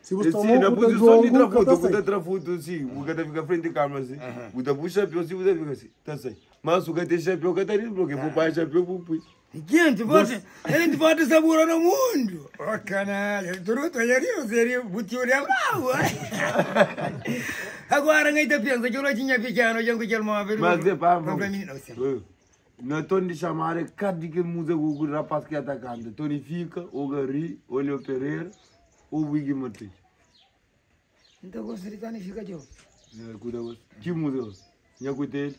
Speaker 3: Se você
Speaker 4: Sim,
Speaker 3: tomou,
Speaker 4: na
Speaker 3: você
Speaker 4: posição de
Speaker 3: joga,
Speaker 4: trafuto,
Speaker 3: tá
Speaker 4: você
Speaker 3: sai.
Speaker 4: trafuto, sim, você fica frente à câmera assim, você puxa chapéu, assim, você fica assim, tá assim. Mas o que tem chapéu, que tá ali, porque vou pai chapéu, vou pôr.
Speaker 5: Gente, você, a gente pode sabor no mundo. Oh, canalha, tudo eu seria butiúria bravo. Agora, ninguém pensa que eu não tinha pequeno, eu não tinha móvel.
Speaker 4: Mas é pá,
Speaker 5: Para mim, não sei.
Speaker 4: Na Tony chamar, cada que música o rapaz que está cantando, Tony fica, o Gary, o Leo Pereira, o Wiggy Martins.
Speaker 5: Então, gosto de Tony fica, tio.
Speaker 4: Que música? Nhacutelo.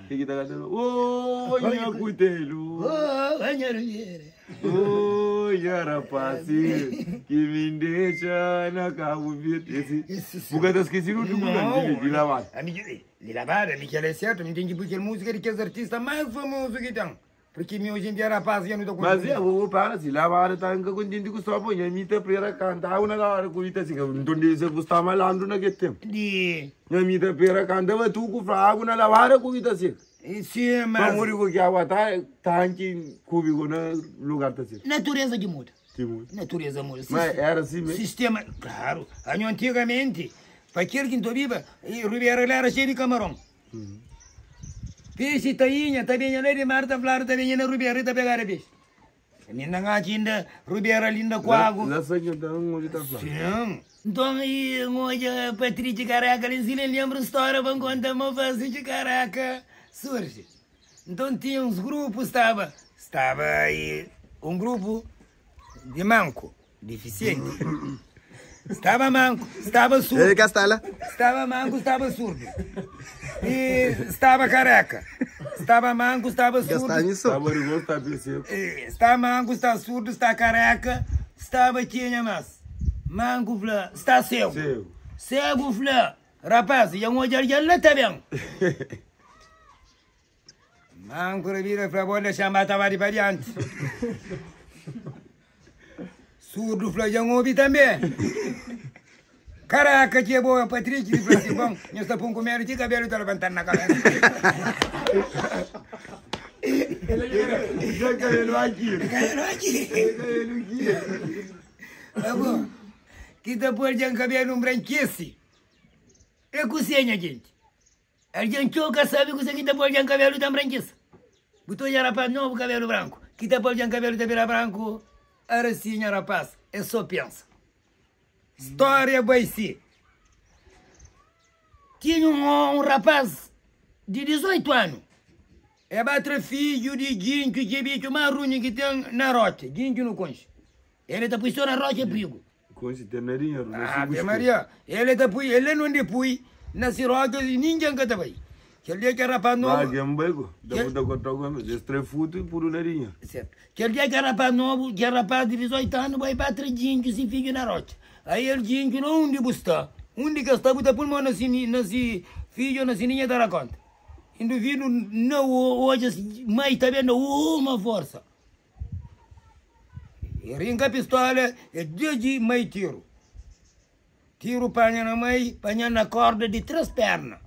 Speaker 4: Que que tá cantando? Ô, Nhacutelo.
Speaker 5: Oh, anharuyeira.
Speaker 4: Ô, rapaz, que me deixa na Cabo Verde.
Speaker 5: Esse
Speaker 4: Esse. Porque tá esquecido do
Speaker 5: Não.
Speaker 4: de lavar.
Speaker 5: A minha, de lavar, a minha é certo, me tem que porque música de que os artistas mais famosos que tem. Porque me hoje em dia rapaz, eu não tô com
Speaker 4: Mas eu vou para se lavar, tá contente com só põe a mita pera canta, uma na hora com ita assim, então diz que está malandro naquele tempo.
Speaker 5: De...
Speaker 4: Minha mita pera canta, mas tu com fraco na lavar com ita assim.
Speaker 5: Sim, mas...
Speaker 4: Mas mori que água tá tanque cúbico no lugar tá assim.
Speaker 5: Natureza que muda.
Speaker 4: Que muda.
Speaker 5: Natureza muda.
Speaker 4: Mas era assim mesmo?
Speaker 5: Sistema, claro. Antigamente, para aquele que viva, Ribeira era cheio de camarão. Peixe, tainha, também lá de mar, tá claro, também na Ribeira, tá pegar peixe. Minha ainda, Ribeira linda com água.
Speaker 4: Lá só que então onde tá falando.
Speaker 5: Sim. Então, e hoje, Patrícia Caraca, eles lembram história, vão contar uma fase de Caraca, surge. Então tinha uns grupos, estava aí um grupo de manco, deficiente. Estava manco, estava surdo.
Speaker 2: Ele Castela.
Speaker 5: Estava manco, estava surdo. E estava careca. Estava manco, estava surdo.
Speaker 2: Gastar nisso.
Speaker 4: Tá bom, tá pensando.
Speaker 5: Está manco, está surdo, está careca. Estava tinha mas. Manco, flá, está cego.
Speaker 4: Cego.
Speaker 5: Cego, flá. Rapaz, e um olhar lá tá bem. Manco, revira, flá, vou deixar matar de para diante. Surdo, flá, já ouvi também. Caraca, que é boa, Patrick, ele falou assim, bom, eu estou com comer, de cabelo está levantando na cabeça.
Speaker 4: Já cabelo aqui.
Speaker 5: Cabelo aqui.
Speaker 4: Cabelo aqui.
Speaker 5: Tá bom. Que depois de um cabelo branquece. É cozinha, gente. A gente nunca sabe que você depois de um cabelo tão branquece. Botou já rapaz novo cabelo branco. Que depois de um cabelo tá vira branco. Era assim, rapaz, é só pensa. História vai ser. Tinha um rapaz de 18 anos. É batre filho de Guincho, que bicho mais ruim que tem na rocha. Guincho no conche. Ele tá puxando na rocha é perigo.
Speaker 4: Conche tem narinha,
Speaker 5: Ave Maria, ele tá pui, ele não depui na siroca e ninguém canta bem. Aquele dia que era rapaz novo.
Speaker 4: Mas é um beco. Da puta contra o gomes, estrefuto e puro narinha.
Speaker 5: Certo. Aquele dia que era rapaz novo, que era rapaz de 18 anos, vai bater Guincho sem filho na rocha. Aí ele Guincho não onde buscar. Onde que está, bota pulmão na filho, na sininha dará conta. Indivíduo não hoje, mãe está vendo uma força. Rinca a pistola, é desde meio tiro. Tiro panha na mãe, panha na corda de 3 pernas.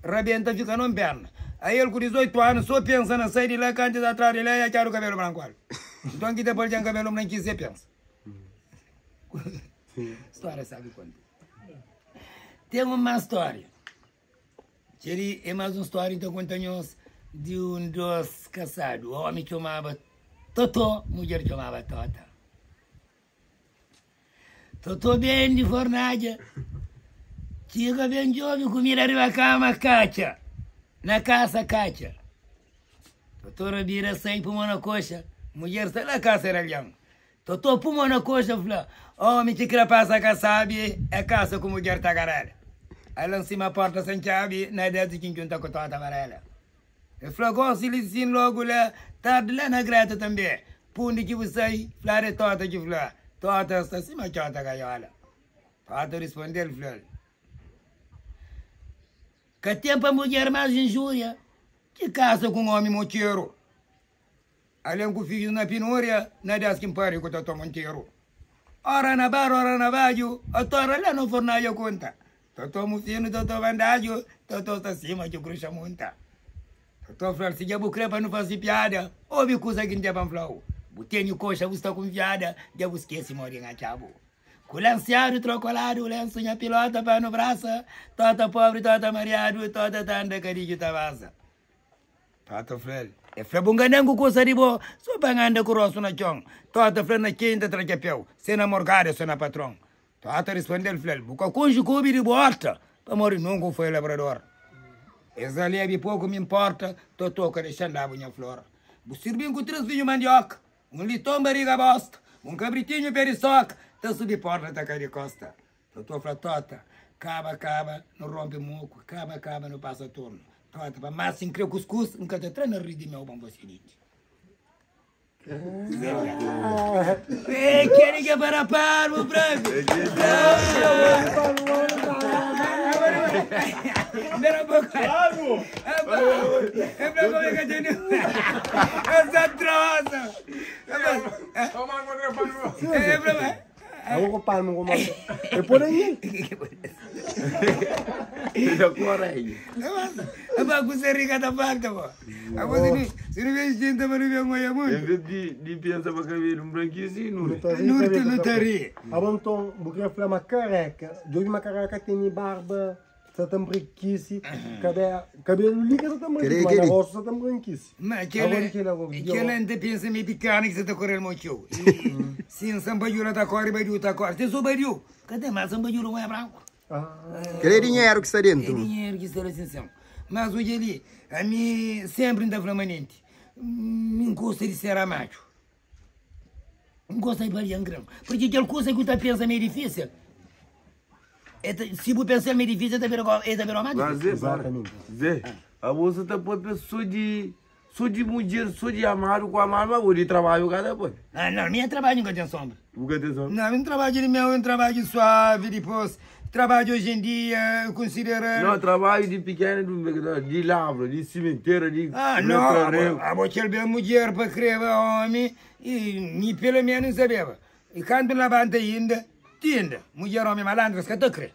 Speaker 5: Rebenta, fica numa perna. Aí ele com 18 anos só pensa na sair de lá, canta atrás de lá e achar o cabelo branco. Então aqui depois de um cabelo branco, você pensa. História sabe quando. Tem uma história. Que é mais uma história, então conta-nos de um dos casados. O homem chamava Totó, mulher chamava Tota. Totó bem de fornalha. Chega bem jovem, comida arriba cama, cacha. Na casa, cacha. Totó rabira sai pulmão na coxa. Mulher está na casa, era leão. Totó pulmão na coxa, falou. Homem que passa que sabe, é casa com mulher tagarela. Aí lá em cima a porta sem chave, na ideia de quem junta com tota amarela. Ele falou, gosto de logo lá, tarde lá na Greta também. Punde que você, flare tota que flor. Tota está acima que tota gaiola. Tota respondeu, flor. Que tempo a mulher mais injúria, que casa com um homem moteiro. Além com filhos na penúria, na das que pare com o monteiro. Ora na barra, ora na baio, a tora lá no fornalho conta. Totó mufino, totó bandajo, totó está acima que cruxa monta. Totó flor, se já bucrepa não faz piada, ouve coisa que não tem flau. Botei coxa, você está confiada, já busquei se morrer na chabo. Ku lansiadu trokoladu lensu nha pilota pa nu brasa Tota pobri, tota mariadu, tota ta anda kadidju ta baza Tota fla-l, E fla bu ngana-m ku kusa di bo So pa N anda ku rostu na txon Tota fla na kenha N ta tra txapéu Se na morgadu é so na patron Tota risponde-l fla-l, Bu ka konxe kobi di bu orta Pamodi nunka bu foi labrador Es alebi poku mi nporta Totó ka dexa-m da-bu nha flor Bu sirbi-m ku 3 vinhu mandioka Un liton bariga bosta, un kabritinhu pé di soka, ta subi porta ta kai di kosta. Totó fla Tota, Kaba, kaba, nu rompe moku, kaba, kaba, nu pasa turnu. Tota fla, Má si N kre kuskus, N ka ta tra nariz di meu pa N fase denti. Ei, keli ke para parbu, branku.
Speaker 1: Claro!
Speaker 3: Eu vou palmo com uma. É por aí.
Speaker 4: Em vez de pensar para cabelo branquinho, não.
Speaker 3: Ah, então, porque falar uma careca. Eu vi uma careca tem barba. Sa ta branquisse, cabelo, cabelo liga sa ta branquisse, mas rosto sa ta branquisse.
Speaker 5: Mas aquele ainda pensa meio picana que você tá correndo muito. Sim, sambajura tá corre, badiu tá corre. Tem só badiu. Cadê mais sambajura não é branco?
Speaker 2: Aquele dinheiro que está dentro.
Speaker 5: É dinheiro que está assim. Mas hoje ali, a mim sempre ainda permanente. Me gosta de ser macho. Não gosta de variar grão. Porque aquela coisa que tu pensa meio difícil. Se você pensar meio difícil, é mais
Speaker 4: difícil. Exatamente. Zé, a bolsa está por pessoa de... Sou de mulher, sou de amado com amado, mas vou de trabalho cada pô.
Speaker 5: Ah, não, minha trabalho nunca tem sombra.
Speaker 4: Nunca tem sombra?
Speaker 5: Não, meu trabalho de meu, um trabalho suave, depois... Trabalho hoje em dia, eu considero...
Speaker 4: Não, trabalho de pequeno, de lavra, de cimenteira, de...
Speaker 5: Ah, não, a boquel bem mulher para crer homem, e pelo menos sabia. E quando levanta ainda... Tinda, mulher homem malandro, se que crê.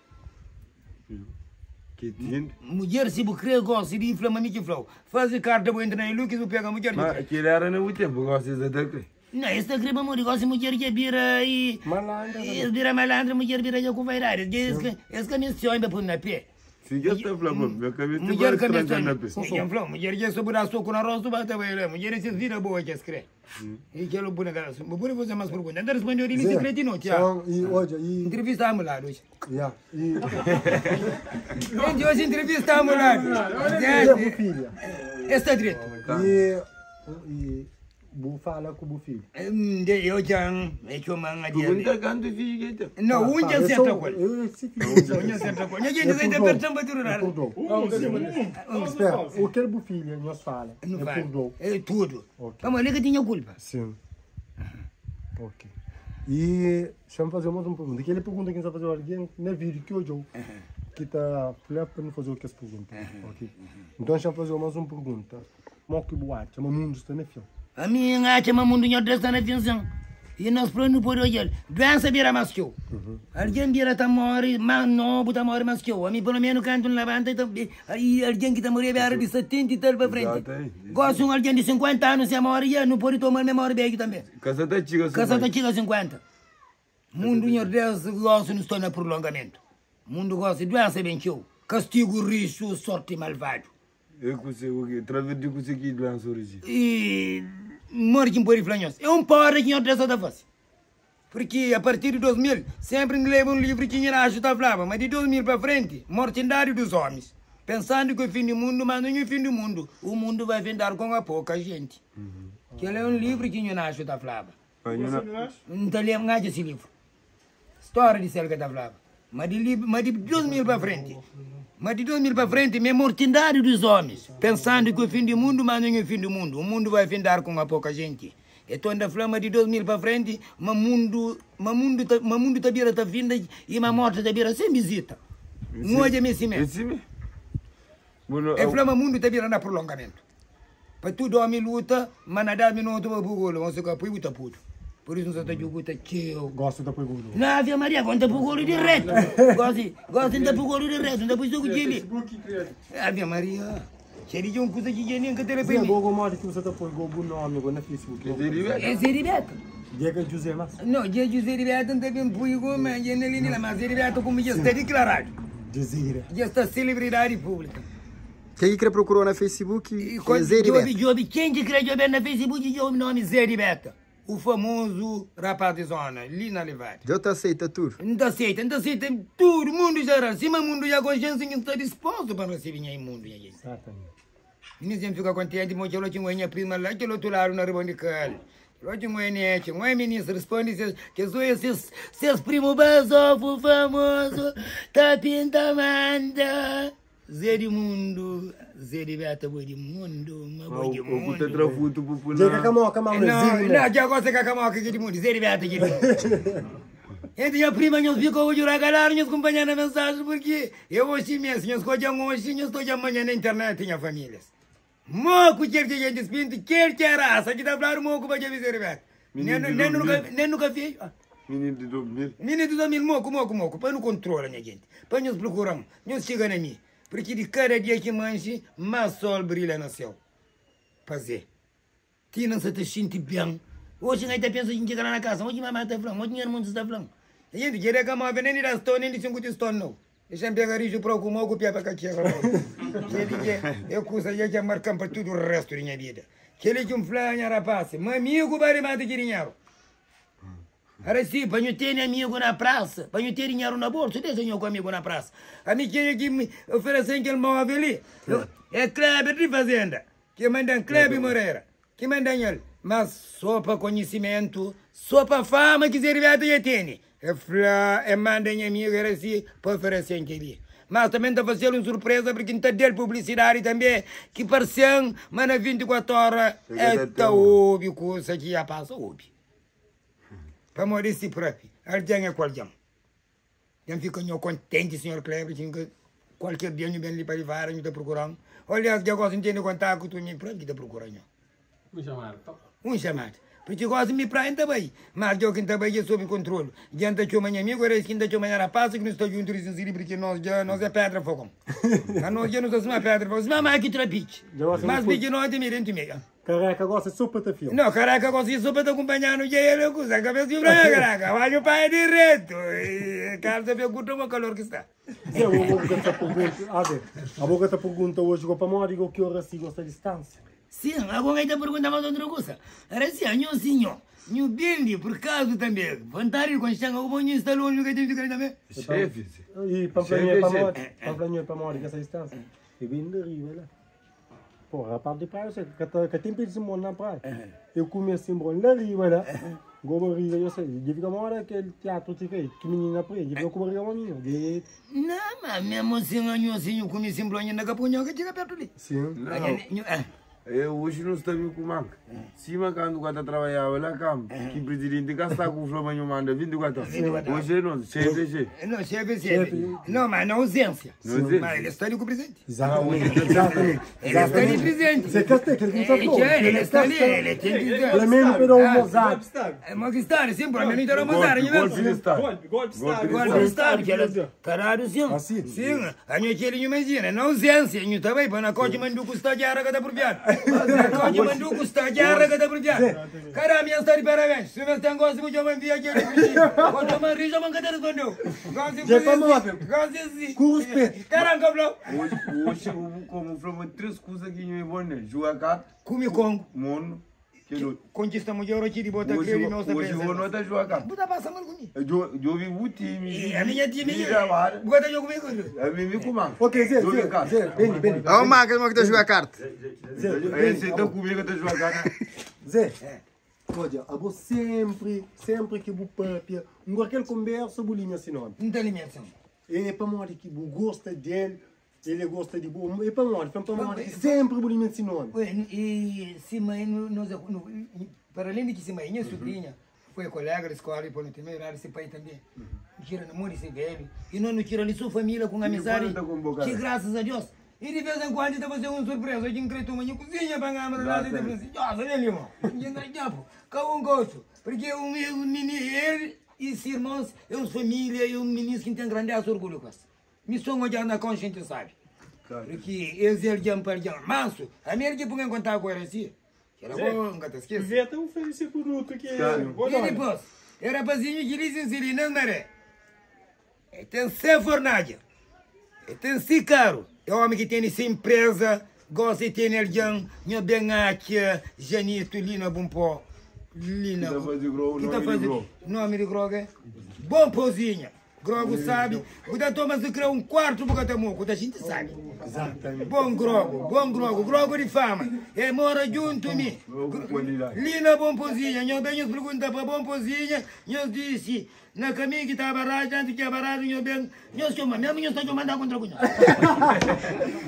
Speaker 4: Que tinda?
Speaker 5: Mulher se você crê, gosta de inflamar, me que flow. Faz carta, vou entrar em Lucas, vou pegar a mulher.
Speaker 4: Mas aquele era no tempo, gosta de até crer.
Speaker 5: Não, esse tá crê, amor, gosta de mulher que vira e...
Speaker 3: Malandra.
Speaker 5: Vira malandra, mulher vira já com vaidade. Esse caminho se olha para na pé.
Speaker 4: Se já está falando, meu caminho
Speaker 5: mulher que me sonha. Mulher que soube dar soco na rosto, bate vai mulher se vira boa que escreve. E que eu vou vou fazer mais perguntas. Não respondeu ele se cretino, Tiago.
Speaker 3: E hoje e
Speaker 5: entrevistamos lá hoje.
Speaker 3: Yeah. E
Speaker 5: gente, hoje entrevistamos lá.
Speaker 3: E filha.
Speaker 5: Está direito.
Speaker 3: E vou falar com o filho.
Speaker 5: Eu já é que eu mando
Speaker 4: Pergunta quanto filho que tem.
Speaker 5: Não, um já senta com ele.
Speaker 3: Eu esse filho.
Speaker 5: Um já senta com ele. A gente ainda pertamba tudo lá.
Speaker 3: Espera, o que o filho nós fala?
Speaker 5: Não fala. É tudo. Mas ele que tinha culpa.
Speaker 3: Sim. Ok. E deixa eu fazer mais uma pergunta. Aquela pergunta que nós fazer alguém na vídeo que hoje eu que está para não fazer o que as perguntas. Ok. Então deixa eu fazer mais uma pergunta. Como que o acha, o mundo está na fim?
Speaker 5: A minha acha, o mundo está na fim. E nós não podemos olhar. Doença vira mais que eu. Alguém vira tá morre, mas novo tá morre mais que eu. A mim pelo menos canto na levanta e alguém que tá morrendo era de 70 e tal para frente. Gosto de alguém de 50 anos se morre, não pode tomar memória bem também.
Speaker 4: Casa tá chica 50.
Speaker 5: Casa tá chica 50. Mundo senhor Deus gosta não estou no prolongamento. Mundo gosta de doença bem que eu. Castigo, risco, sorte malvado.
Speaker 4: Eu consigo, através de conseguir doença origem.
Speaker 5: E morre quem pode falar. É um porra que Deus da face. Porque a partir de 2000, sempre me leva um livro que acho que falava, mas de 2000 para frente, mortindade dos homens. Pensando que é o fim do mundo, mas não é o fim do mundo. O mundo vai findar com a pouca gente. Que é um livro que acho que falava. Não está lendo esse livro. História de céu que está falava. Mas de 2000 para frente. Mas de 2000 para frente, é mortindade dos homens. Pensando que é o fim do mundo, mas não é o fim do mundo. O mundo vai findar com a pouca gente. Então, anda falando de 2000 para frente, mas mundo tá bira tá vinda e uma morte tá bira sem visita. Não é mesmo. É flama mundo tá bira na prolongamento. Para tudo homem luta, mas nada minuto para o golo, você capui o tapudo. Por isso não se tá jogando que eu
Speaker 3: gosto da pegolo.
Speaker 5: Não, Ave Maria, gosto da pegolo direto. Gosto da pegolo direto, não depois do que Ave Maria. Seria um coisa que nem que
Speaker 3: telefone. Sim, gogo mori que você tá pegou o nome no Facebook.
Speaker 5: É Zé Beto.
Speaker 3: Dja ka José mas.
Speaker 5: Não, dja José di Beta nta ben pui ku ma dja na li la, mas Zé di Beta como dja sta declarado.
Speaker 3: José.
Speaker 5: Dja sta celebridade pública.
Speaker 2: Quem que quer procurou na Facebook é Zé de
Speaker 5: Djobe,
Speaker 2: Beta.
Speaker 5: djobe, quem que quer djobe na Facebook, djobe nome Zé di Beta. O famoso rapaz de zona, ali na Levada.
Speaker 2: Já te aceita tudo.
Speaker 5: Não aceita, não aceita tudo, mundo geral. Se o mundo já consciência, não está disposto para receber ninguém mundo, minha gente.
Speaker 3: Exatamente.
Speaker 5: Ninguém fica contente, mas eu tinha minha prima lá, que eu outro lado na Ribão de Cal. Eu tinha minha nete, minha ministra responde que sou esses, seus primos basofo famoso, tá pinta manda. Zé de mundo, Zé de beta, boi de mundo, mas boi de
Speaker 4: O puta
Speaker 5: mundo.
Speaker 4: trafuto
Speaker 3: Dja ka
Speaker 4: popular.
Speaker 3: kamoka ma
Speaker 5: Não, não, já gosta que a aqui de mundo, Zé de beta aqui de mundo. Entre minha prima, nós ficou hoje a galera, nós acompanhando a mensagem, porque eu hoje mesmo, nós escolhemos hoje, nós estou amanhã na internet, minha família. Moco, quer que a gente espinte, quer que a raça, que dá para o moco para que avisar, velho. Nem
Speaker 4: Menino de
Speaker 5: nunca,
Speaker 4: 2000.
Speaker 5: nem nunca fiz.
Speaker 4: Menino de 2000.
Speaker 5: Menino de 2000, moco, moco, moco, para não controla, minha gente. Para nós procuramos, nós chega na mim. Porque de cada dia que manche, mais sol brilha no céu. Fazer. Ti não se te sente bem. Hoje ainda pensa em chegar na casa, hoje mamãe está falando, hoje minha irmã está falando. A gente quer que a mãe nem da stone, nem de cinco de stone, não. Deixa eu pegar isso para o comer, o para cá, Ele que eu custa já que marcam para tudo o resto da minha vida. Que ele que um flanha rapaz, meu amigo vai matar dinheiro. Era assim, para não ter amigo na praça, para não ter dinheiro na bolsa, deixa eu com amigo na praça. A mim quem é que me oferecem aquele móvel ali? É Kleber de Fazenda, que manda Kleber Moreira, que manda ele. Mas só para conhecimento, só para fama que serve já tem. É flá, é manda minha amiga, era assim, para oferecer aquele. Mas também está fazendo uma surpresa, porque está dele publicidade também, que parceiro, mas na 24 horas, é tá ouve, coisa que já passa, ouve. Para morrer si próprio. Alguém é qualquer. Eu fico nho contente, senhor Kleber, que qualquer dia eu venho ali para levar, eu estou procurando. Olha, eu gosto de contar com tu, me próprio que está procurando.
Speaker 6: Me chamaram.
Speaker 5: Um chamado. Porque gosto de me pra também. Mas eu que também é sob controle. Diante de minha amigo, era que ainda minha rapaz que não estou junto de porque nós já nós é pedra fogão. A nós já não somos uma pedra fogão. Mas mais que trapiche.
Speaker 3: Já gosta
Speaker 5: Mas
Speaker 3: de
Speaker 5: que nós te mirem te meia.
Speaker 3: Careca gosta de sopa de filme.
Speaker 5: Não, caraca, consegui sopa de acompanhar no dia, ele usa a cabeça de branca, caraca. Vai o pai direto. E cara, você pergunta o calor que está.
Speaker 3: Zé, a boca te pergunta, ah, Zé, a boca te pergunta hoje, para mora, igual que hora se gosta de distância.
Speaker 5: Sim, agora ainda pergunta mais outra coisa. Era assim, nho senhor, nho bem por causa também. Vontade com changa, o bom instalou no que tem que também.
Speaker 4: Chefe.
Speaker 3: E Pamplaninho é para mora, Pamplaninho é para mora, que essa distância. E bem de rio, lá. Porra, a parte de praia, eu sei, que tem pedido simone na praia. Eu comi assim, bom, lá rio, lá. Gobo barriga, eu sei. E fica uma hora aquele teatro que aí, que menina pra ele, fica com barriga uma menina.
Speaker 5: Não, mas mesmo assim, nho senhor, comi simplonha na capunha, que chega perto ali.
Speaker 3: Sim.
Speaker 4: Não. Eu hoje não estou com manca. Se quando eu trabalhava lá, que o presidente gasta com o Flamengo manda 24 horas. Hoje não, chefe, chefe.
Speaker 5: Não, chefe, chefe. Não, mas na ausência. Mas ele está ali com o presidente.
Speaker 3: Exatamente. Exatamente.
Speaker 5: Ele está ali presente.
Speaker 3: Você quer ter, que ele não
Speaker 5: Ele está ali, ele tem que dizer.
Speaker 3: Pelo menos para o Mozart.
Speaker 5: É Movistar, sim, pelo menos era o Mozart.
Speaker 4: Golpe de Estado.
Speaker 1: Golpe, golpe de Estado.
Speaker 5: Golpe de Estado, que era caralho, sim.
Speaker 3: Assim?
Speaker 5: Sim, a minha que ele imagina, na ausência, eu também, para na cote manduco está de araga da propriedade. Na cote manduco está de araga da propriedade. Cara, a minha está de parabéns. Se você tem gosto, eu vou enviar aquele. Quando eu rijo, eu vou responder.
Speaker 3: Já para móvel. Com respeito.
Speaker 5: Caramba, blá.
Speaker 4: Hoje, como falou, três coisas que eu vou, né? Jogar carta,
Speaker 5: Come com.
Speaker 4: mono,
Speaker 5: Conquista mulher aqui de bota
Speaker 4: Hoje
Speaker 5: creme nossa
Speaker 4: hoje eu não tá jogando carta.
Speaker 5: Buta passa mal comigo.
Speaker 4: Eu vi o time.
Speaker 5: A minha time.
Speaker 4: Bota
Speaker 5: Bota jogo comigo.
Speaker 4: A mim me comanda.
Speaker 3: Ok, Zé, Zé, Zé, Beni, Beni.
Speaker 2: Olha o Marcos, como é que tá jogando carta.
Speaker 4: Esse tá comigo tá jogando carta.
Speaker 3: Zé, olha, a vou sempre, sempre que vou papia, um aquele conversa, vou linha assim nome.
Speaker 5: Não tem alimentação.
Speaker 3: É para morrer que vou gosta dele, ele gosta de bom, é para morrer, para morrer, sempre vou linha assim nome.
Speaker 5: E se mãe, nós, para além de que se mãe, minha sobrinha, foi colega da escola e por no primeiro era esse pai também. Tira namoro esse velho. E nós não tira ali sua família com amizade. Que graças a Deus. E de vez em quando está fazendo uma surpresa. Eu encontrei uma minha cozinha para a lá e disse assim, nossa, olha ali, irmão. Cá um gosto. Porque o meu menino, ele e seus irmãos, é uma família e um menino que tem grande orgulho com isso. Me sou olhar na consciência, sabe? Porque eles é alguém para alguém. Manso, a minha que põe em contato com ele assim. Kela bo N ka ta skese.
Speaker 1: Veta oferese produtu ki é bo
Speaker 5: E
Speaker 1: dóna.
Speaker 5: dipôs, e rapazinhu ki lisensia li na Maré. E ten se fornadja, e ten si karu, e omi ki tene se inpreza, gosi e tene algen, nho ben atxa Janito li na Bunpó, li na
Speaker 4: Ki ta faze grogu,
Speaker 5: ki ta
Speaker 4: nomi di
Speaker 5: faze
Speaker 4: grogu.
Speaker 5: nomi di grogu é Bon Pozinha. Grogu sabi, bu ta toma si kre un kuartu bu ka ta moku, ta xinti sabi. Bon grogu, bon grogu, grogu di fama, e mora djuntu mi,
Speaker 4: Grogu kualidadi.
Speaker 5: li na Bon Pozinha. Nho ben nhos pergunta pa Bon Pozinha, nhos disi Na kaminhu ki ta baraju, antis ki baraju nho ben, nho txoma, mesmu nho sta txoma, N ta kontra ku nho.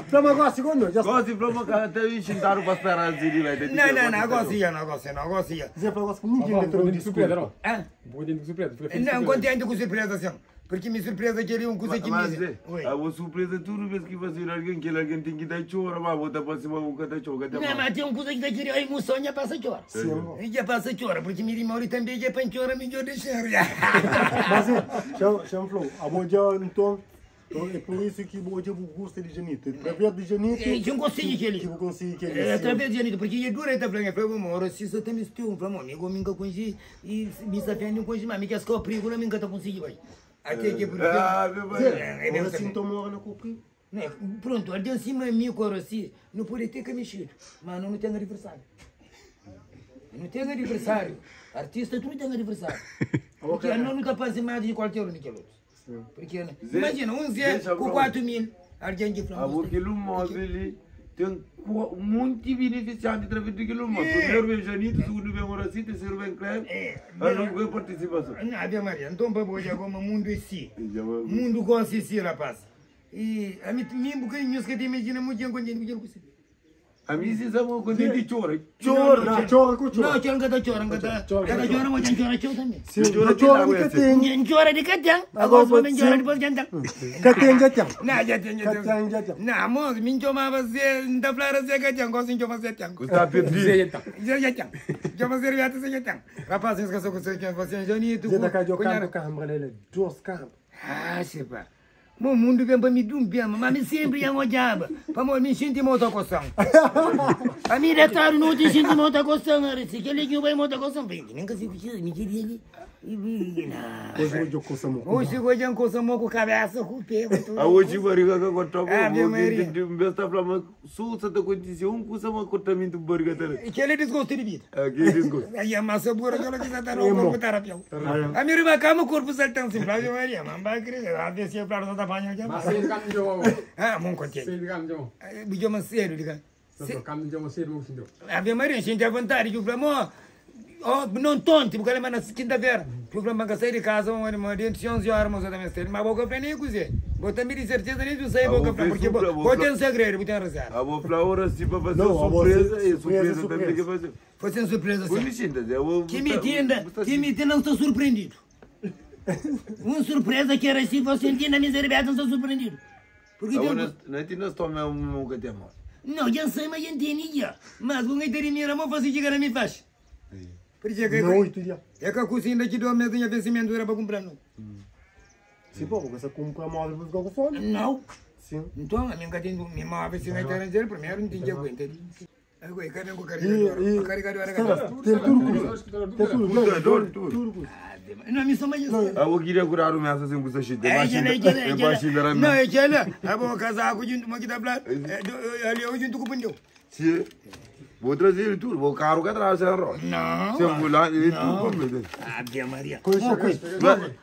Speaker 3: Fla ma gosi ku nho, dja sta.
Speaker 4: Gosi fla ma ka ta xintadu pa spera antis di bai ta
Speaker 5: Não, não, não, gosi ya, não, gosi, não, gosi ya.
Speaker 3: Zé fla gosi ku ninguém ka ta
Speaker 6: Surpresa,
Speaker 5: Hã?
Speaker 6: Contente ku surpresa, fla
Speaker 5: Não, contente ku surpresa sim. Porque mi surpresa keli un kusa ki
Speaker 4: Mas
Speaker 5: mi.
Speaker 4: Zé,
Speaker 5: Oi.
Speaker 4: a bo surpresa tudu bes ki fasidu algen, kel algen ten ki ta txora, ma bo ta fasi ma bu ka ta txora, ka ten
Speaker 5: Não,
Speaker 4: mal.
Speaker 5: mas tem um kusa ki ta kiri, a emoção já passa txora. Já passa txora, porque mi irmão li também já pan txora, melhor deixar.
Speaker 3: Mas é, xa-m fla-u, abo dja nton, é pur isu ki bo dja bu gosta di Janito, é através di Janito
Speaker 5: É, ki N konsigi kel-li.
Speaker 3: ki bu konsigi kel-li.
Speaker 5: É, através di Janito, porque e dura e ta fla-m, e fla, bo mora, si sa ta misti un, fla, mo, amigo, mi nka konxi, e mi sa fendi N konxi, ma mi kes ka prigu la mi nka ta konsigi bai. Até ki porque
Speaker 4: Ah, meu pai.
Speaker 3: Zé,
Speaker 5: É, é mesmo
Speaker 3: ora si
Speaker 5: também.
Speaker 3: nton mora na Kopri?
Speaker 5: Não é, pronto, alguém cima mi coro assim, não pode ter que mexido, mas não tem aniversário. Não tem aniversário. Artista tu não tem aniversário. Porque não está passando mais de qualquer um que outro. Porque
Speaker 4: Zé,
Speaker 5: imagina, um Zé
Speaker 4: deixa
Speaker 5: com
Speaker 4: pra
Speaker 5: 4 mil, alguém que
Speaker 4: Ah,
Speaker 5: fala.
Speaker 4: aquele móvel ali tem um monte de beneficiante através daquele móvel. Primeiro vem Janito, segundo vem Horaci, terceiro vem Cleber,
Speaker 5: É.
Speaker 4: aí logo vem participação.
Speaker 5: Não, Ave Maria, então para bojar como o mundo é si.
Speaker 4: Já vai-
Speaker 5: Mundo gosta de si, rapaz. E a mim, mim, porque que te imagina muito bem quando eu consigo.
Speaker 4: A mim se sabe quando ele chora, chora.
Speaker 3: Não, txora ku txora.
Speaker 5: Não, chora nunca tá chora, nunca tá.
Speaker 3: Chora,
Speaker 5: Cada chora, mas chora, chora também.
Speaker 3: Sim, txora di ka ten.
Speaker 5: Chora de catem, agora só me chora depois de
Speaker 3: Ka ten dja ten.
Speaker 5: Não, já tem, já
Speaker 3: Ka ten dja ten.
Speaker 5: tem. Não, moço, me chamava Zé, não tá falando Zé Catem, gosto de chamar Zé Tem.
Speaker 4: Está perdido.
Speaker 5: Zé já tem. Chama Zé Riato, Zé já tem. Rapaz, vocês que são com você, você Janito.
Speaker 3: Zé da ka djo kantu kambra lele, dos kambra.
Speaker 5: Ah, sepa. Mo mundo vem para me dumbiar, mas me sempre ia olhava. Para me sentir motocoção. A mim deitaram não te sinto motocoção, se que ele que vai motocoção, vem, nunca se me queria ali.
Speaker 3: Hoje eu djo kosa mo.
Speaker 5: Hoje hoje é um coisa com cabeça, com o pé, com tudo.
Speaker 4: A hoje barriga que corta
Speaker 5: Ah, meu Maria.
Speaker 4: Está falando, só está acontecendo um coisa mas cortamento barriga tá.
Speaker 5: Aquele desgosto de vida.
Speaker 4: Aquele desgosto.
Speaker 5: Aí a massa burra que ela quis estar no corpo tarapeu. A minha irmã cama o corpo saltando assim, Flávio Maria, mas vai crescer, a ver se eu plano da panha já.
Speaker 6: Mas cedo caminho de jogo.
Speaker 5: Ah, bom contente.
Speaker 6: Cedo caminho de jogo.
Speaker 5: Bicho mais cedo, diga.
Speaker 6: Caminho de jogo cedo, muito cedo.
Speaker 5: Ave Maria, gente à vontade, que o Flamengo, oh, não tonte, porque ela na quinta-feira, que o Flamengo sair de casa, uma dentro de 11 horas, mas eu também sei, mas boca pra nem cozer. Bota me de certeza nem tu sai
Speaker 4: Ah,
Speaker 5: boca
Speaker 4: vou
Speaker 5: pra,
Speaker 4: ver
Speaker 5: porque
Speaker 4: surpresa, vou
Speaker 5: bota
Speaker 4: falar.
Speaker 5: um segredo, bota um reserva.
Speaker 4: Ah, vou falar agora sim para fazer
Speaker 3: Não, a
Speaker 4: surpresa,
Speaker 3: você-
Speaker 4: e surpresa
Speaker 3: surpresa,
Speaker 4: também tem que fazer.
Speaker 5: Foi sem surpresa,
Speaker 4: Vou
Speaker 5: sim.
Speaker 4: me sentar, eu vou.
Speaker 5: Que me entenda, que me entenda, não estou surpreendido. Uma surpresa que era assim, você entende, a miséria, não estou surpreendido. Porque tem um-
Speaker 4: Não tem nós tomamos um que tem mal.
Speaker 5: Não, já sei, mas entendi já. Mas o que tem mira, vou fazer que me faz. Porque que
Speaker 3: Não, oito dia.
Speaker 5: é que a cozinha daqui do mês tinha vencimento era para comprar, não.
Speaker 3: Sim, pô, você compra móvel para ficar com fome.
Speaker 5: Não.
Speaker 3: Sim.
Speaker 5: Então, a minha tem minha mãe se vai ter primeiro, não tinha aguenta. Agora, cadê o
Speaker 3: E,
Speaker 5: carregador?
Speaker 3: e,
Speaker 5: O carregador era
Speaker 3: Espera, tem tudo custa. Tem tudo, não,
Speaker 4: Tudo, tudo.
Speaker 3: tudo custa.
Speaker 5: Não, me sou mais.
Speaker 4: Ah, eu queria curar o meu assim com essa
Speaker 5: É, aquele,
Speaker 4: Baixinho
Speaker 5: aquele. Não, é aquele. A boa casaco junto, mas que dá pra. Ali eu junto com o pneu.
Speaker 4: Sim. Vou trazer tudo, vou carro que atrás, sem roda.
Speaker 5: Não.
Speaker 4: Sem volante, e tudo, meu Deus.
Speaker 5: Ave Maria.
Speaker 3: Coisa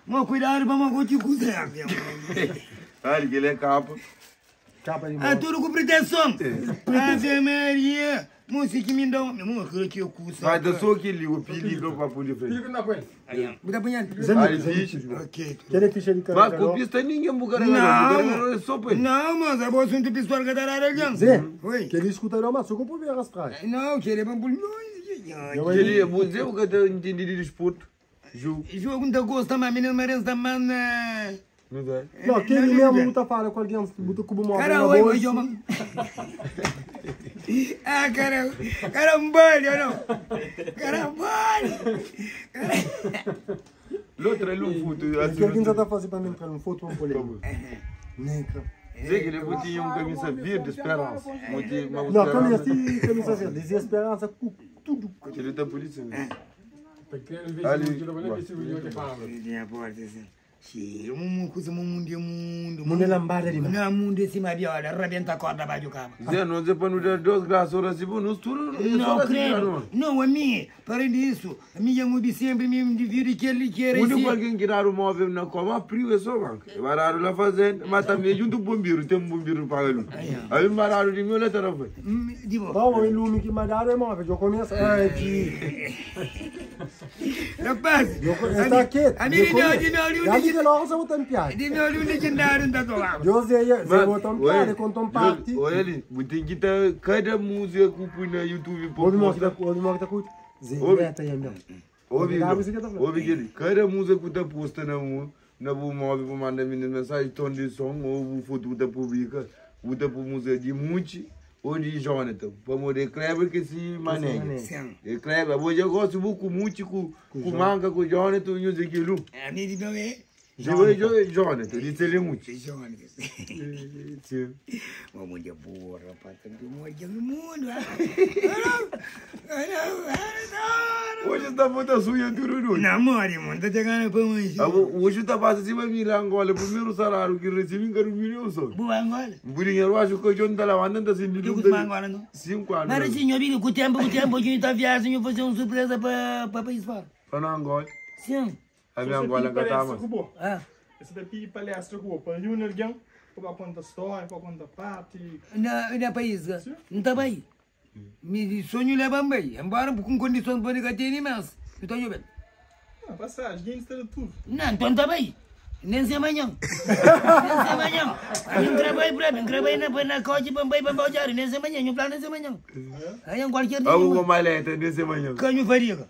Speaker 5: Mas cuidado para não te cozer, Ave Maria.
Speaker 4: Ah, ele é capa.
Speaker 3: Capa de
Speaker 5: Ah,
Speaker 3: móvel.
Speaker 5: tudo com proteção. Ave Maria. Moça que me dá um. Meu que eu custa.
Speaker 4: Vai dar só aquele, o pedido para poder fazer.
Speaker 6: Fica na frente.
Speaker 5: Bota apanhando.
Speaker 3: Zanito,
Speaker 4: Ah,
Speaker 3: Zanito.
Speaker 5: Ok.
Speaker 3: Quer ficha de
Speaker 4: Mas
Speaker 3: carregador?
Speaker 4: com pista ninguém buga
Speaker 5: Não.
Speaker 4: é só para
Speaker 5: Não, mas é bom assunto pessoal que tá lá
Speaker 3: Zé,
Speaker 5: Oi.
Speaker 3: que ele escuta mas só com poder as praias.
Speaker 5: Não, querer para
Speaker 4: Ele, vou dizer o que eu entendi de desporto. Jogo.
Speaker 5: Jogo não gosta, mas menino marense da mana.
Speaker 4: Não sei.
Speaker 3: Não, aquele mesmo botar fala com alguém, botar cubo móvel
Speaker 5: Cara,
Speaker 3: na
Speaker 5: oi,
Speaker 3: bolsa.
Speaker 5: oi, Joma. Ah, cara, carambolho, não. Carambolho.
Speaker 4: L'outra é um futo.
Speaker 3: O que alguém já tá fazendo para mim entrar um foto um polêmico? Negra.
Speaker 4: Sei que ele tinha uma camisa verde, esperança.
Speaker 3: Não, camisa assim, camisa verde. Dizia esperança com
Speaker 1: Tudo.
Speaker 4: Ele tá polícia, né?
Speaker 6: Pa kre vez
Speaker 4: Ali,
Speaker 6: que eu vou ver se o que fala.
Speaker 5: Tinha porta assim. Cheiro, um coisa, um mundo, mundo.
Speaker 3: Mundo é lambada demais.
Speaker 5: Não, mundo é cima de olha, arrebenta a corda, vai o cabo.
Speaker 4: Zé, não é para não dar duas graças, ora se bom, nós tudo.
Speaker 5: Não, credo. Não, a mim, parem disso. A minha mulher sempre me divide que ele quer
Speaker 4: Onde
Speaker 5: assim.
Speaker 4: alguém tirar o móvel na coma, frio é só, banco. Bararam lá fazendo, mas também junto o bombeiro, tem um bombeiro pagando. Aí bararam de mim, olha, tá foi.
Speaker 5: Digo,
Speaker 3: Bom, o lume que mandaram é móvel. Eu começo. Ai, que.
Speaker 5: rapaz,
Speaker 3: Está aqui.
Speaker 5: A mim deu, de meu
Speaker 3: Já
Speaker 5: olho,
Speaker 3: vi que logo você botou em piada.
Speaker 5: de meu olho legendário da tua.
Speaker 3: Deus é, você botou em piada, contou um parte.
Speaker 4: Olha ali, tem que ter cada música que põe na YouTube.
Speaker 3: Ouve mal que tá, ouve mal que tá curto. Zé, beta aí, meu.
Speaker 4: Ouve,
Speaker 3: Dá música tá falando.
Speaker 4: ouve aquele, cada música que tá posta na na bu móvel, vou mandar minha mensagem, tom de som, ou o foto que tá publica, botar por música de Munte ou de Jonathan, para morrer Kleber que se maneja.
Speaker 5: Sim.
Speaker 4: E Kleber, hoje eu gosto muito com Munte, com com Manga, com Jonathan, e o aquilo.
Speaker 5: A mim de meu é.
Speaker 4: Eu Jonathan, disse ele muito.
Speaker 5: Jonathan.
Speaker 4: Sim.
Speaker 5: Uma mulher boa, rapaz, tem que morrer no mundo.
Speaker 4: Hoje está muito suja tudo.
Speaker 5: Namore, mano, tá chegando para mim.
Speaker 4: Hoje está passando acima de mil Angola, primeiro salário que recebi, que era 1 milhão só.
Speaker 5: Boa Angola.
Speaker 4: O dinheiro acho que eu não estava andando assim.
Speaker 5: Eu curto Angola, não?
Speaker 4: 5 anos.
Speaker 5: Mas assim, eu digo, com o tempo, a gente tá viajando, eu fazer uma surpresa para país fora.
Speaker 4: Para Angola.
Speaker 5: Sim.
Speaker 4: A minha Angola que tá mais.
Speaker 5: Ah.
Speaker 1: Esse daqui palestra com para reunir alguém, para contar história, para contar parte.
Speaker 5: Na país, não tá bem. Me sonho leva bem, embora com condições para que tem imenso. Eu tô bem.
Speaker 1: Não, passagem, gente está de tudo.
Speaker 5: Não, então tá bem. Nem se amanhã. Nem se amanhã. A gente trabalha para mim, trabalha na na coche, para bem para baujar, nem se amanhã, não plano nem se amanhã. Aí em qualquer dia.
Speaker 4: Ah, vou maleta, nem se amanhã.
Speaker 5: Canho faria.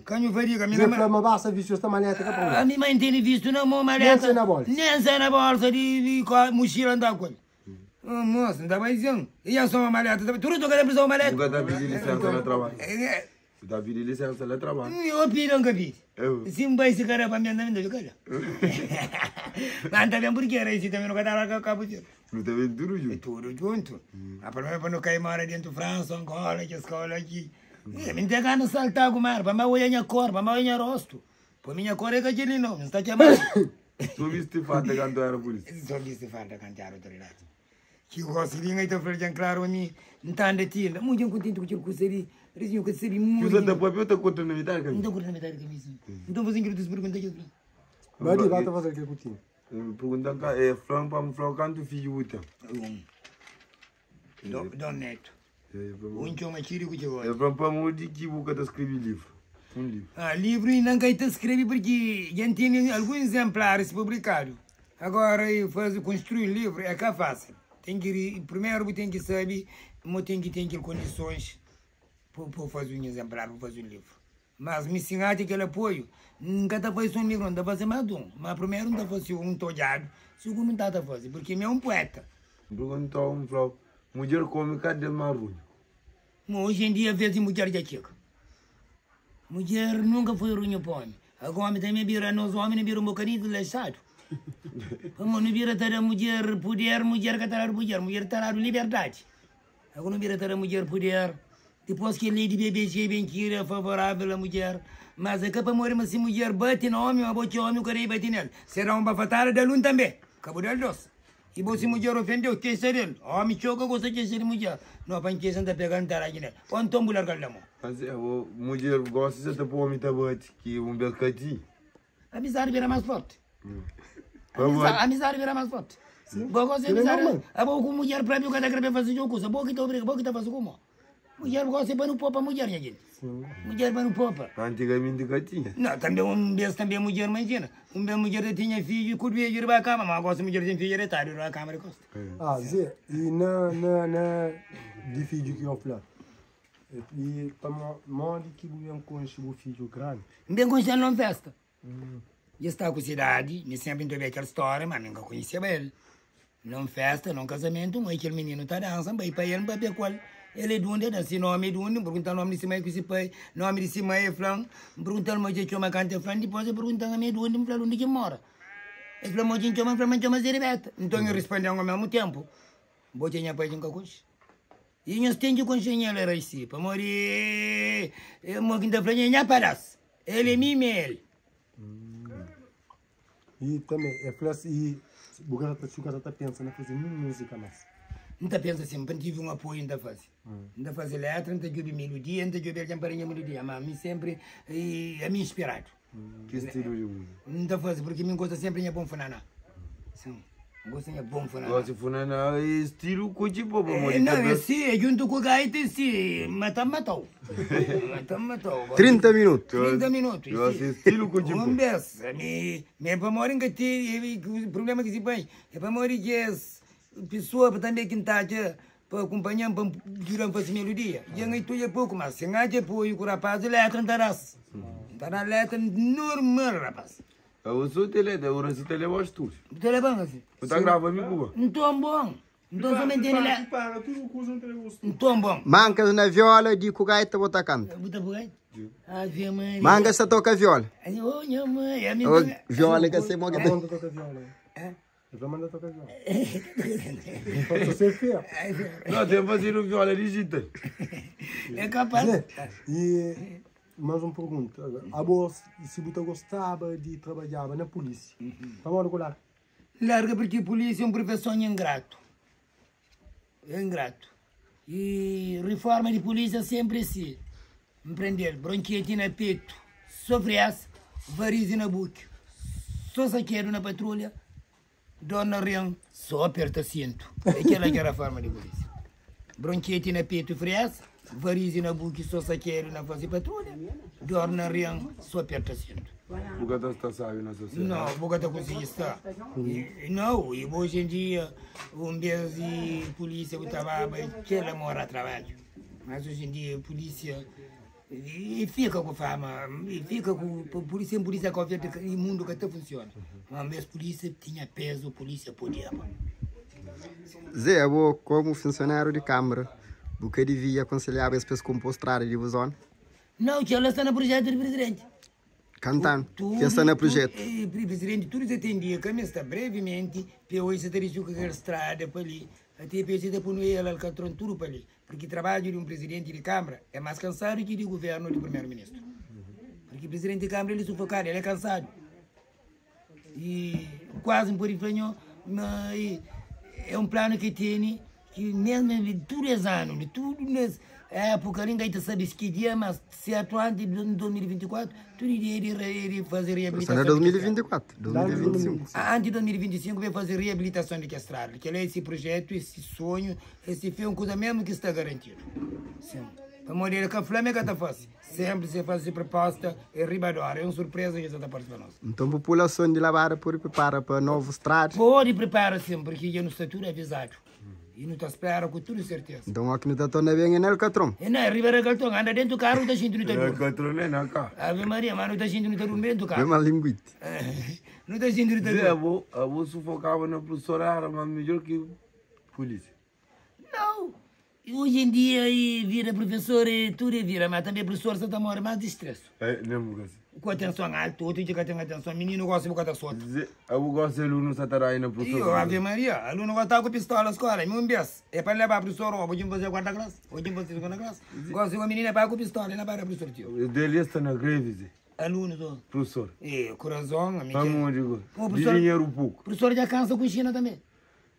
Speaker 5: Canho faria, minha
Speaker 3: Zé
Speaker 5: mãe.
Speaker 3: falou, mas basta visto esta maleta que é
Speaker 5: A minha mãe tem visto não, uma maleta.
Speaker 3: Nem sei na bolsa.
Speaker 5: Nem sei na bolsa de mochila andar com ele. Moça, não tá mais dizendo. E a só uma maleta. Tudo tô querendo precisar uma maleta.
Speaker 4: Nunca tá pedindo licença no trabalho. Você tá pedindo licença no trabalho.
Speaker 5: Eu pedi, nunca pedi. Se um vai se cara para mim, não me dá Mas também porque era isso também nunca dava cabo de.
Speaker 4: Não tá vendo tudo junto?
Speaker 5: Tudo junto. A problema é para não cair mora dentro de França, Angola, que escola aqui. Me entregar no saltar com o mar, para olhar minha cor, para olhar rosto. Por minha cor é que aquele não, não está chamando.
Speaker 4: Tu viste falta quando era polícia?
Speaker 5: Só viste falta quando era autoridade. Que eu gosto de ninguém, então falando claro, a mim, não está andando, muito contente com aquilo que eu sabia. Eu recebi muito.
Speaker 4: Você está papel, está contando na metade,
Speaker 5: Não estou contando na metade da camisa. Então você quer perguntar aquilo.
Speaker 3: Mas vai fazer aquilo contigo.
Speaker 4: Pergunta cá, é Fran para Fran quanto filho você
Speaker 5: tem? Um. Dom Neto. Um chama Chirico de
Speaker 4: É Fran para mim que boca tá escreve livro. Um livro.
Speaker 5: Ah, livro e não cai escreve porque já tem alguns exemplares publicados. Agora eu faço construir livro é que é fácil. Tem que primeiro tem que saber, mas tem que ter condições para fazer um exemplar, para fazer um livro. Mas me ensinar aquele apoio, nunca está fazendo um livro, não está fazendo mais um. Mas primeiro não está fazendo um tojado, segundo não está fazendo, porque é um poeta.
Speaker 4: Perguntou um falou, mulher come cadê marulho?
Speaker 5: Mas hoje em dia, vez mulher já chega. Mulher nunca foi ruim para homem. Agora homem também vira, nós homens vira um bocadinho de leixado. Como não vira ter a mulher poder, mulher que terá mulher, mulher terá liberdade. Agora não vira ter a mulher poder. Depois que a lei de BBG bem que era favorável à mulher, mas acaba morrer, mas se mulher bate no homem, mas bate homem, o cara bate nele. Será uma bafatada da luna também. Acabou de doce. E você mulher ofendeu, queixa dele. Homem choca, gosta de queixa de mulher. Não, para queixa não tá pegando taragem nele. Quando tombo larga da mão.
Speaker 4: Mas é, mulher gosta de pôr homem tá bate, que um belcati.
Speaker 5: Amizade vira mais forte. Amizade vira mais forte. Gosto de amizade. A boa com mulher para mim, o cara quer fazer jogo, a boa que tá obriga, boa que tá fazendo como? Mulher gosta para não popa mulher, minha gente. Mulher para não popa.
Speaker 4: Antigamente que tinha.
Speaker 5: Não, também um vez também mulher, imagina. Um vez mulher tinha filho, quando ia ir para a cama, mas agora mulher tem filho, ele tá a cama de costa.
Speaker 3: Ah, Zé, e na de filho que eu falo, e para onde que eu conheço o filho grande?
Speaker 5: Bem conhecendo na festa. E está com cidade, me sempre entrou aquela história, mas nunca conhecia ele. Não festa, não casamento, mas aquele menino tá dançando, vai para ele, vai para qual. Ele é de onde, dá nome de onde, pergunta o nome de mãe com esse pai, nome de mãe é flan, pergunta o nome de chama canta flan, depois eu pergunta a mim de onde, me fala onde que mora. Ele falou, mas chama, fala, mas chama Zeribeta. Então eu respondi ao mesmo tempo. Botei minha pai em cacus. I nhos ten ki konxe nha el Raisi, pamodi é mo ki N ta fla nha, é nha padas. El é mi, mi é el.
Speaker 3: I tanbe el fla-s, I bu ka ta bu ka ta pensa na faze ninhun múzika más?
Speaker 5: N ta pensa sin, pa N tive un apoiu N ta faze. N ta faze létra, N ta djobe melodia, N ta djobe algen pa da nha melodia, má mi sénpri ami inspiradu.
Speaker 4: Ki stilu di múzika?
Speaker 5: N ta faze porque mi gosta sempre nha bom funaná. Sim, gosta nha bom funaná.
Speaker 4: Gosta funaná é stilu kutxi pô pamodi
Speaker 5: É, não, é sim, é junto com gaita é sim, mata matau. Mata matau.
Speaker 2: 30 minutu.
Speaker 5: 30 minutos.
Speaker 4: Gosta é stilu kutxi pô.
Speaker 5: Um bes, mi, mi é pamodi nka ti, problema ki si pai, é pamodi ki es pessoa também ki nta atxa Pa kunpanha-m pa N djuda-m fase melodia. Dja N tuja poku, mas si N atxa apoiu ku rapaz di letra, N ta da-s. N ta da letra normal, rapaz.
Speaker 4: Abo so te letra, ora si ta leba stúdiu.
Speaker 5: Bu ta leba-m asi?
Speaker 4: Bu ta grava mi ku bo?
Speaker 5: Nton bon. Nton so mi N tene letra. Nton bon.
Speaker 2: Mankas na viola di ku gaita bo ta kanta.
Speaker 5: Bu ta ku gaita? Ave Maria.
Speaker 2: Mankas ta toka viola.
Speaker 5: Oh, nha mãe. Ami
Speaker 2: Oh, viola ka se mo ki ta.
Speaker 3: Manda toka viola. El fla manda toka viola. Só ser fiel.
Speaker 4: Não, tem fazer viola digital.
Speaker 5: É capaz.
Speaker 3: Zé, e mais um pergunta. Abo, se bu ta gostaba di trabadjaba na polícia, pamodi ku larga?
Speaker 5: Larga porque polícia é um profissão ingrato. É ingrato. E reforma de polícia sempre assim. Mprendel, bronquete na peito, só friaça, varize na boca, só saqueiro na patrulha, dor na rim, só aperta cinto. Aquela que era a forma de polícia. Bronquete na peito, friaça, varize na boca, só saqueiro na fazer patrulha, dor na rim, só aperta cinto.
Speaker 4: Bu ka ta sabe na sociedade.
Speaker 5: Não, bu ka ta konsigi sta. Não, e hoje em dia, um vez de polícia bu ta baba, kel amor a trabalho. Mas hoje em dia, polícia e fica com fama, e fica com polícia, sem polícia qualquer e mundo ka ta funciona. Mas mesmo polícia tinha peso, polícia podia.
Speaker 2: Zé, abo komu funsionáriu di Câmara, bu ka divia akonselhaba es pa es konpo strada di bu zona?
Speaker 5: Não, kel la sta na projeto di presidente.
Speaker 2: Kantanu, ki sta na projetu.
Speaker 5: Presidente, tudu se ten dia ka mi sta brevemente, pe oji se ta dixu kel strada pa li, ate pe se ta punu el alkatron tudu pa li, porque trabadju di un presidente di Câmara é mas kansadu ki di governu di primeru ministru. Porque presidente di Câmara ele sufokadu, ele é kansadu. E kuazi N pode fla nho ma é un planu ki tene ki mesmu di tudu es anu, di tudu nes époka li, N ka ta sabe si ki dia, mas sertu antis di 2024, tudu dia é di faze
Speaker 2: Sta na
Speaker 5: reabilitason di kes strada.
Speaker 2: 2024, 2025.
Speaker 5: Antis di 2025 ben faze reabilitason di kes strada. Kel-la é si projetu, é si sonhu, é si fe, un kuza mesmu ki sta garantidu. Sin. Pamodi el ka fla ma el ka ta fase. Sempri se fase si proposta é riba d'ora, é un surpresa ki sa ta parse pa nos.
Speaker 2: Nton populason di Labada pode pripara pa novu strada?
Speaker 5: Pode pripara sin, porque dja nu sta tudu avizadu i nu ta spera ku tudu serteza.
Speaker 2: Nton oki nu ta torna ben é na Alkatron?
Speaker 5: É na riba di Alkatron, anda dentu karu nu ta xinti nu ta durmi.
Speaker 4: Alkatron é na ka.
Speaker 5: Ave Maria, ma nu ta xinti nu ta durmi dentu karu.
Speaker 2: Ben mas linguiti.
Speaker 5: Nu ta xinti nu ta
Speaker 4: Zé,
Speaker 5: durmi.
Speaker 4: abo, abo sufokaba na professor era mas midjor ki polícia.
Speaker 5: Nau! Hoje em dia e vira professor e tudo é vira, mas também professor sa ta morre mais de stress.
Speaker 4: É, nem bu kasi.
Speaker 5: Com atenção alta, outro dia que tem atenção, menino gosta de botar solto.
Speaker 4: Zé, abo gosta de aluno sa ta dai na professor.
Speaker 5: Io, Ave Maria, aluno gosta com pistola na escola, um vez. É para levar professor, ou vou fazer quarta classe, ou vou fazer segunda classe. Gosta de menina para com pistola, não para professor tio.
Speaker 4: Dele está na greve, Zé.
Speaker 5: Aluno, tô.
Speaker 4: Professor.
Speaker 5: E coração, amigo.
Speaker 4: Vamos, digo.
Speaker 5: Ô,
Speaker 4: De
Speaker 5: professor.
Speaker 4: dinheiro pouco.
Speaker 5: Professor já cansa com China também.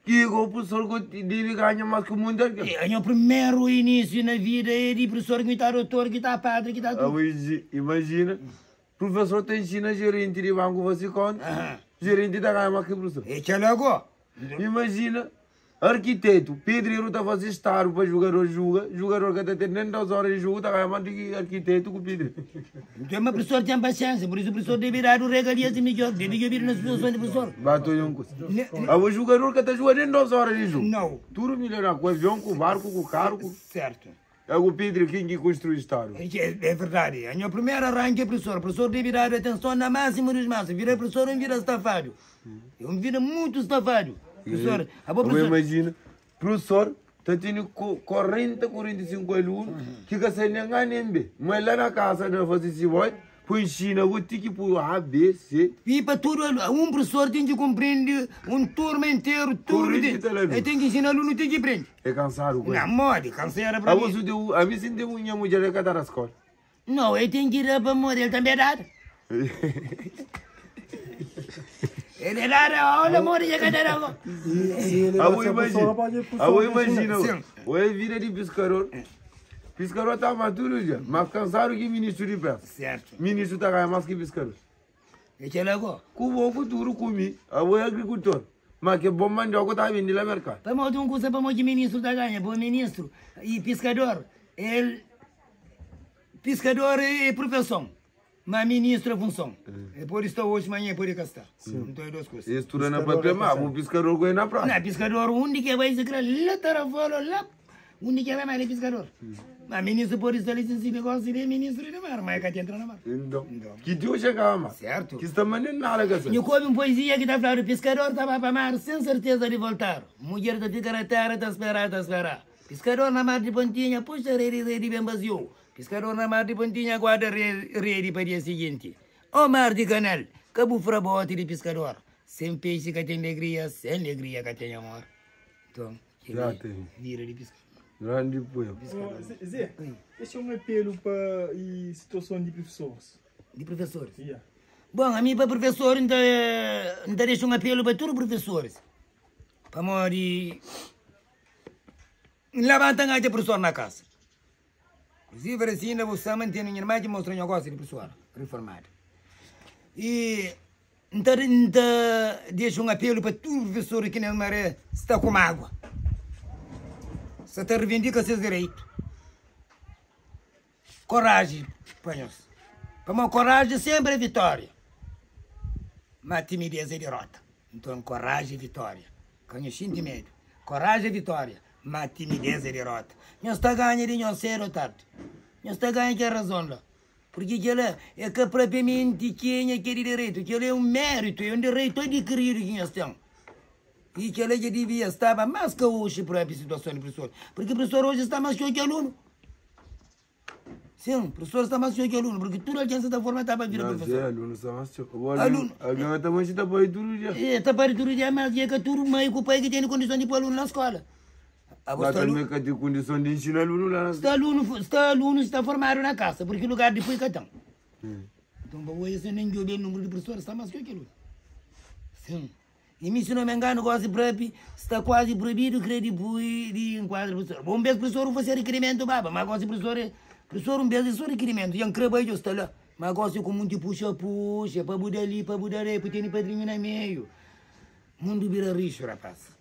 Speaker 4: Que o professor que deve ganhar mais que o mundo.
Speaker 5: É, meu primeiro início na vida é de professor que está doutor, que está padre, que está tudo.
Speaker 4: Imagina, professor te ensina gerente de banco, você conta.
Speaker 5: Aham.
Speaker 4: Gerente tá ganhando mais que professor.
Speaker 5: E que logo?
Speaker 4: Imagina, arquiteto, pedreiro tá fazendo estado para jogador joga, jogador que tá tendo nem duas horas de jogo, tá ganhando mais do que arquiteto com pedreiro.
Speaker 5: Então, mas professor tem paciência, por isso o professor deve dar o regalias e melhor, deve vir na situação de professor.
Speaker 4: Bateu em um coisa. Ah, o jogador que tá jogando nem duas horas de jogo.
Speaker 5: Não.
Speaker 4: Tudo melhorar com avião, com barco, com carro. Com...
Speaker 5: Certo.
Speaker 4: É o pedreiro quem que construiu estado.
Speaker 5: É, é verdade. A minha primeira arranque é professor. O professor deve dar atenção na máxima dos máximos. Vira professor, não vira estafado. É um vira muito estafado. Professor, a boa
Speaker 4: Eu
Speaker 5: professor.
Speaker 4: imagino, professor, tá tendo 40, 45 alunos, que que sem nem A nem B. Mas lá na casa, não faz esse boy, Pa inxina bo ti ki pui A, B, C.
Speaker 5: I pa tudu alu, un profesor ten ki konprende un turma interu, tudu
Speaker 4: Korrenti
Speaker 5: ten,
Speaker 4: ta la
Speaker 5: el
Speaker 4: ben.
Speaker 5: ten ki inxina alunu ti ki prende.
Speaker 4: É kansadu ku el.
Speaker 5: Na modi, kansera pa
Speaker 4: Abo
Speaker 5: mi.
Speaker 4: su ten un, ami si N ten un nha mudjer el ka ta da skola.
Speaker 5: Nau, el ten ki da pamodi el tanbe é dadu. El é dadu aula, modi ki el ka ta da bo?
Speaker 3: E ele
Speaker 4: Abo
Speaker 3: vai ser
Speaker 4: imajina,
Speaker 3: professor, pode ir
Speaker 4: abo
Speaker 3: professor,
Speaker 4: imajina,
Speaker 5: Sim.
Speaker 4: bo é vida di piskador. Piskador ta ama tudu dia, mas kansadu ki ministru di pes.
Speaker 5: Sertu.
Speaker 4: Ministru ta ganha mas ki piskador.
Speaker 5: É kel-la go.
Speaker 4: Ku bo ku tudu ku mi, abo é agrikultor, ma ke bon mandioka ta bindi la merkadu.
Speaker 5: Pamodi un kusa pamodi ki ministru ta ganha, bo ministru i piskador, el piskador é profeson, ma ministru é funson. El pode sta oji, manha el pode ka sta. Nton é dos kusa.
Speaker 4: Es studa na papel, ma abo piskador ku é na praia.
Speaker 5: Na piskador undi ke bai si kre la Tarafolo la undi ke bai ma el é piskador. Ma ministru pode sta li sin sibi gosi di ministru di mar, ma el ka ta entra na mar.
Speaker 4: Nton, ki Deus txegaba mar,
Speaker 5: Sertu.
Speaker 4: ki sta ma nen nada ka sai.
Speaker 5: Nhu ka obi un poezia ki ta fladu, Piskador ta ba pa mar sen serteza di voltar. Mudjer ta fika na tera ta spera, ta spera. Piskador na mar di Pontinha puxa redi, redi ben baziu. Piskador na mar di Pontinha guarda redi pa dia siginti. Ó mar di Kanal, ka bu fura boti di piskador. Sen pexi ka ten legria, sen legria ka ten amor. Nton,
Speaker 4: Já
Speaker 5: kel-li
Speaker 4: tem.
Speaker 5: vida di piskador.
Speaker 4: Grandi poema.
Speaker 1: Ó, Zé, dexa un apelu pa i situason di prufesoris.
Speaker 5: Di prufesoris?
Speaker 1: Ia.
Speaker 5: Bon, ami pa prufesor N ta N ta dexa un apelu pa tudu prufesoris, pamodi N labanta N atxa prufesor na kasa. Inclusive resi inda bu sta mantenu nha irma ki mostra nha gosi di prufesor riformadu. I N ta N ta dexa un apelu pa tudu prufesor ki nes maré sta ku mágua, sta ta rivindika ses direitu. Koraji pa nhos, pamodi koraji senpri é vitória, má timidez é diróta. Nton, koraji é vitória, ka nhos xinti medu. Koraji é vitória, má timidez é diróta. Nhos ta ganha di nhos sedu ô tardi, nhos ta ganha kel razon la. Purki kel-la é ka propriamenti kenha ki é di direitu, kel-la é un méritu, é un direitu adikiridu ki nhos ten. I kel-la dja dibia staba más ka oxi propi situason di profesor, purki profesor oxi sta más txeu ki alunu. Sin, profesor sta más txeu ki alunu, purki tudu algen sa ta forma ta pa bira
Speaker 4: Mas
Speaker 5: profesor.
Speaker 4: é, alunu sta más txeu. Bo
Speaker 5: Alunu.
Speaker 4: Algen ta manxi ta pari tudu dia.
Speaker 5: É, ta pari tudu dia, mas é ka tudu mai ku pai ki tene kondison di poi alunu na skola. Abo
Speaker 4: Lá
Speaker 5: sta
Speaker 4: também
Speaker 5: alu,
Speaker 4: ka ten kondison di inxina alunu lá na
Speaker 5: sta alunu, sta alunu sta formadu na kasa, purki lugar di pui ka ten. Nton pa oja si nen djobe numeru di profesor sta más txeu ki alunu. Sin. I mi si no me engano gosi propi sta kuazi proibidu kre di pui di enkuadra profesor. Bo un bes profesor u fase rikirimentu baba, ma gosi profesor e profesor un bes e so rikirimentu dja N kre bai djo sta la. Ma gosi ku munti puxa puxa pa bu da li pa bu da la e pu tene padrinhu na meiu. Mundu bira rixu rapas.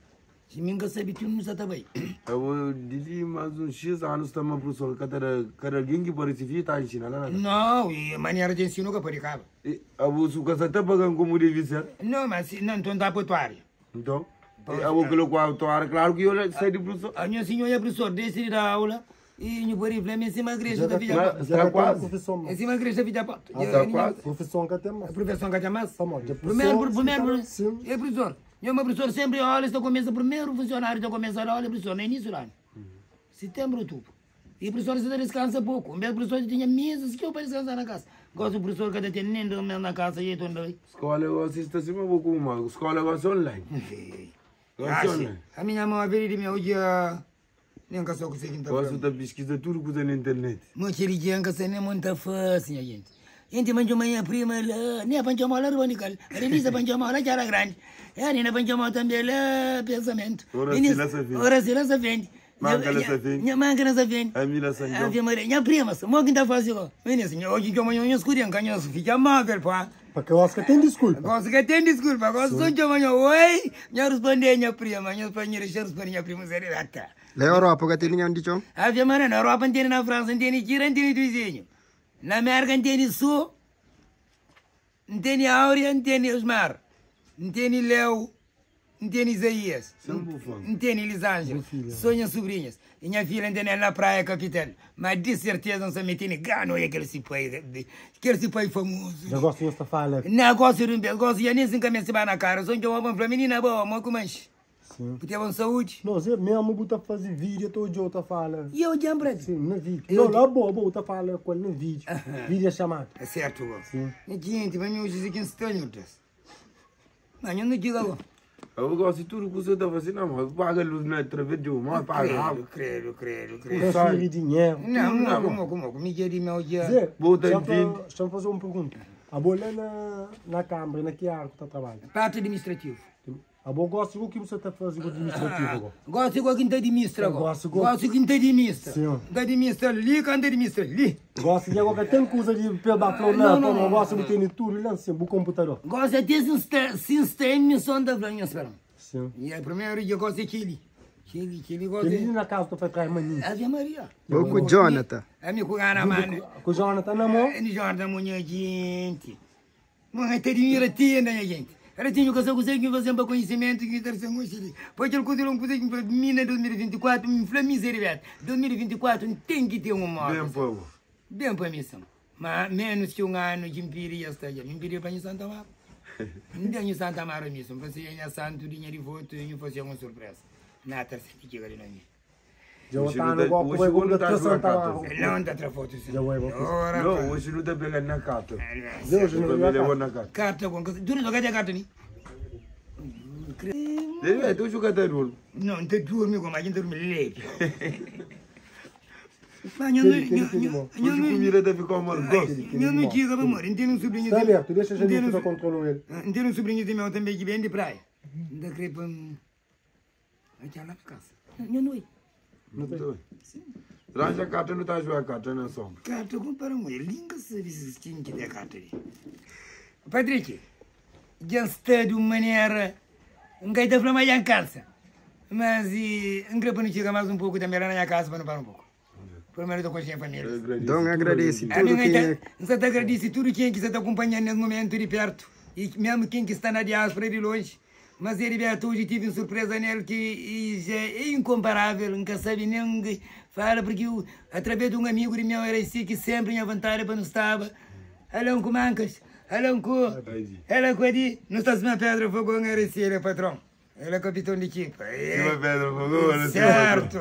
Speaker 5: Si mi N ka sabi ti undi nu sa ta bai.
Speaker 4: Abo di li mas un xis anu sta ma profesor ka ta da kada algin ki parisi fi ta inxina la na kasa.
Speaker 5: Nau, i manera di ensinu ka podi kaba.
Speaker 4: E abo su ka sa ta pagan komu devi ser.
Speaker 5: Nau, ma si na nton ta poi toalha.
Speaker 4: Nton, e abo kila ku a toalha, klaru ki yo la sai di profesor.
Speaker 5: Anho si nho é profesor, desi di da aula i nhu podi fla mi sima grexa ta fitxa
Speaker 4: Ma
Speaker 5: porta.
Speaker 4: sta kuazi.
Speaker 5: É sima grexa fitxa porta.
Speaker 4: Sta kuazi.
Speaker 3: Profeson ka ten mas.
Speaker 5: Profeson ka ten mas.
Speaker 3: Pamodi dja
Speaker 5: Primeru,
Speaker 3: profesor
Speaker 5: primeru,
Speaker 3: sim.
Speaker 5: é profesor. Nho ma profesor senpri aula sta kumesa primeru funsionariu ta kumesa da aula é profesor na inisiu di anu. Sitenbru, otubru. I profesor sa ta diskansa poku. Un bes profesor dja tinha meses txeu pa diskansa na kasa. Gosi profesor ka ta ten nen dos mes na kasa i ta anda.
Speaker 4: Skola gosi sta sima bo ku uma. Skola gosi online. Gosi online.
Speaker 5: A minha mão a di meu dja nen ka sa kuse ki N ta fla.
Speaker 4: Gosi ta piskiza tudu kuza na internet.
Speaker 5: Mo kel dia N ka sa nen mo N ta fasi nha jenti. Inti ma N txoma nha prima la, ne pa N txomau la riba di kal. Renisa pa N txomau la Txada Grandi. E Nina pa N txomau tanbe la Pensamentu.
Speaker 4: Oracy la sa fenti.
Speaker 5: Oracy la sa fenti.
Speaker 4: Manka la sa fenti.
Speaker 5: Nha manka la sa fenti.
Speaker 4: Ami la San Jon.
Speaker 5: Ave Maria. Nha prima, mo ki N ta fasi go? Minis, nha oji txoma nho, nho skudi N ka nho fika móvel pua.
Speaker 3: Pa ke gosi ka ten diskulpa.
Speaker 5: Gosi ka ten diskulpa. Gosi so N txoma nho, oi! Nha rusponde nha prima. Nho fla nho dexa rusponde nha prima Zé Reta.
Speaker 2: La Europa ka ten ninhun di txon?
Speaker 5: Ave Maria, na Europa N tene, na Fransa N tene, Kira N tene tuizinhu. Na Merka N tene Su, N tene Áurea, N tene Osmar, N tene Leo. N tene Izaías, N tene Elisângela, so nha subrinhas. I nha filha N tene-l na Praia, kapital. Ma di serteza N sa mi tene gana oja kel si pai, kel si pai famozu.
Speaker 3: Dja gosi nhos ta fala.
Speaker 5: Na gosi di un bes, gosi dja nen si N ka meste ba na kara, so N txoma pa N fla, Minina boa, mo ku manxe.
Speaker 3: Sim.
Speaker 5: Bu ten saúde.
Speaker 3: Não, Zé, mesmo bu ta fazer vídeo, tô eu ta fala.
Speaker 5: E eu já breve.
Speaker 3: Sim, na vídeo.
Speaker 5: Eu
Speaker 3: Não, lá boa, boa, ta fala com ele no vídeo. Vídeo é chamado.
Speaker 5: É certo, go.
Speaker 3: Sim.
Speaker 5: Gente, mas meu hoje aqui em Stanho, Deus. Mas eu não digo agora.
Speaker 4: Eu gosto de tudo que você tá fazendo, mas paga luz na através de uma, paga água.
Speaker 5: Credo, credo, credo.
Speaker 3: Transferir dinheiro.
Speaker 5: Não, não, como, como, como, me quer meu dia.
Speaker 3: Zé,
Speaker 4: Bota
Speaker 3: deixa eu
Speaker 4: entende.
Speaker 3: deixa eu fazer uma pergunta. A boa lá na Câmara, na que área que tá trabalhando?
Speaker 5: Parte administrativo.
Speaker 3: A boa gosta do que você tá fazendo com o administrativo agora.
Speaker 5: Gosto igual quem tá administra agora.
Speaker 3: Gosto igual-
Speaker 5: Gosto quem tá administra.
Speaker 3: Sim.
Speaker 5: Tá administra ali, quem tá administra ali.
Speaker 3: Gosta de agora tem coisa de perder flor
Speaker 5: Não,
Speaker 3: não,
Speaker 5: não,
Speaker 3: não,
Speaker 5: não,
Speaker 3: gosta de ter tudo lá, sim, o computador.
Speaker 5: Gosto até se tem missão da Vlanha, espera.
Speaker 3: Sim.
Speaker 5: E aí, primeiro eu gosto daquele. Aquele, aquele gosta.
Speaker 3: Ele na casa tu vai trazer maninho.
Speaker 5: Ave Maria.
Speaker 2: Vou com o Jonathan.
Speaker 5: A minha cugana, mano.
Speaker 3: Com o Jonathan na mão.
Speaker 5: Ele joga minha gente. Mas até dinheiro tinha, minha gente. Era tinha que eu sei que fazer para conhecimento que ter um ali. Pois ele conseguiu um coisa que mina 2024, me fla miséria. 2024 tem que ter um móvel.
Speaker 4: Bem, pô.
Speaker 5: Bem para missão. Mas menos que um ano de impiria está já. Impiria para Santa Maria. Não tem Santa Maria missão. Você é santo dinheiro e voto e fazer uma surpresa. Na terceira que chega ali na minha.
Speaker 3: Jonathan no golpe,
Speaker 4: Hoje
Speaker 3: vai
Speaker 4: não
Speaker 3: gol da
Speaker 4: tá
Speaker 3: Santa
Speaker 4: jogando
Speaker 3: Maria.
Speaker 5: Não está outra foto.
Speaker 3: Já vai, vou.
Speaker 5: Ora,
Speaker 4: Não, hoje não tá pegando na carta.
Speaker 3: Deus não
Speaker 4: Eu
Speaker 3: vai.
Speaker 4: levou na carta.
Speaker 5: Carta com. Tu não joga de carta, né?
Speaker 4: Ele tu joga até duro.
Speaker 5: Não, te dorme como a gente dorme leite. Mas eu não.
Speaker 4: Hoje comida deve ficar amargoso.
Speaker 5: Eu não digo, amor. Tem um sobrinho.
Speaker 3: Está aberto, deixa a gente que controla ele.
Speaker 5: Tem um sobrinho de meu também que vem de praia. Da crepa. Aquela lá para casa. Eu não.
Speaker 4: Ranja carta não tá jogando carta na sombra.
Speaker 5: Carta com para mulher. Linga serviço que tem carta ali. Patrick, já está de uma maneira. Um gajo da flama já cansa. Mas e, um crepa não chega mais um pouco também lá na minha casa para não parar um pouco. Primeiro estou com a minha família.
Speaker 2: Então agradece
Speaker 5: A
Speaker 2: tudo
Speaker 5: minha
Speaker 2: quem é.
Speaker 5: Você te agradece tudo quem que está acompanhando nesse momento de perto. E mesmo quem que está na diáspora de longe. Mas Heriberto, hoje tive uma surpresa nele que e já é incomparável, nunca sabe nem que fala, porque eu, através de um amigo de meu era assim que sempre minha vontade para não estava. Alão com mancas, alão com. Alão com ali, não está se pedra fogo, era assim, ele é patrão. Ele é capitão de equipa. É.
Speaker 4: Cima pedra, fogo, olha, cima
Speaker 5: Certo.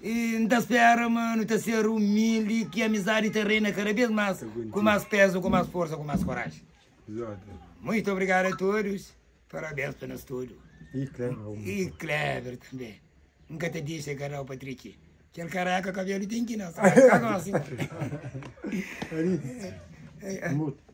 Speaker 5: E não te espera, mano, te ser humilde, que a amizade te reina cada vez mais, com mais peso, com mais força, com mais coragem.
Speaker 4: Exato.
Speaker 5: Muito obrigado a todos. Parabéns para nós todos.
Speaker 3: E claro.
Speaker 5: E Kleber também. Nunca te disse, cara, o Patrick. Aquele caraca, cabelo tem que não, sabe? Assim.
Speaker 3: Muito.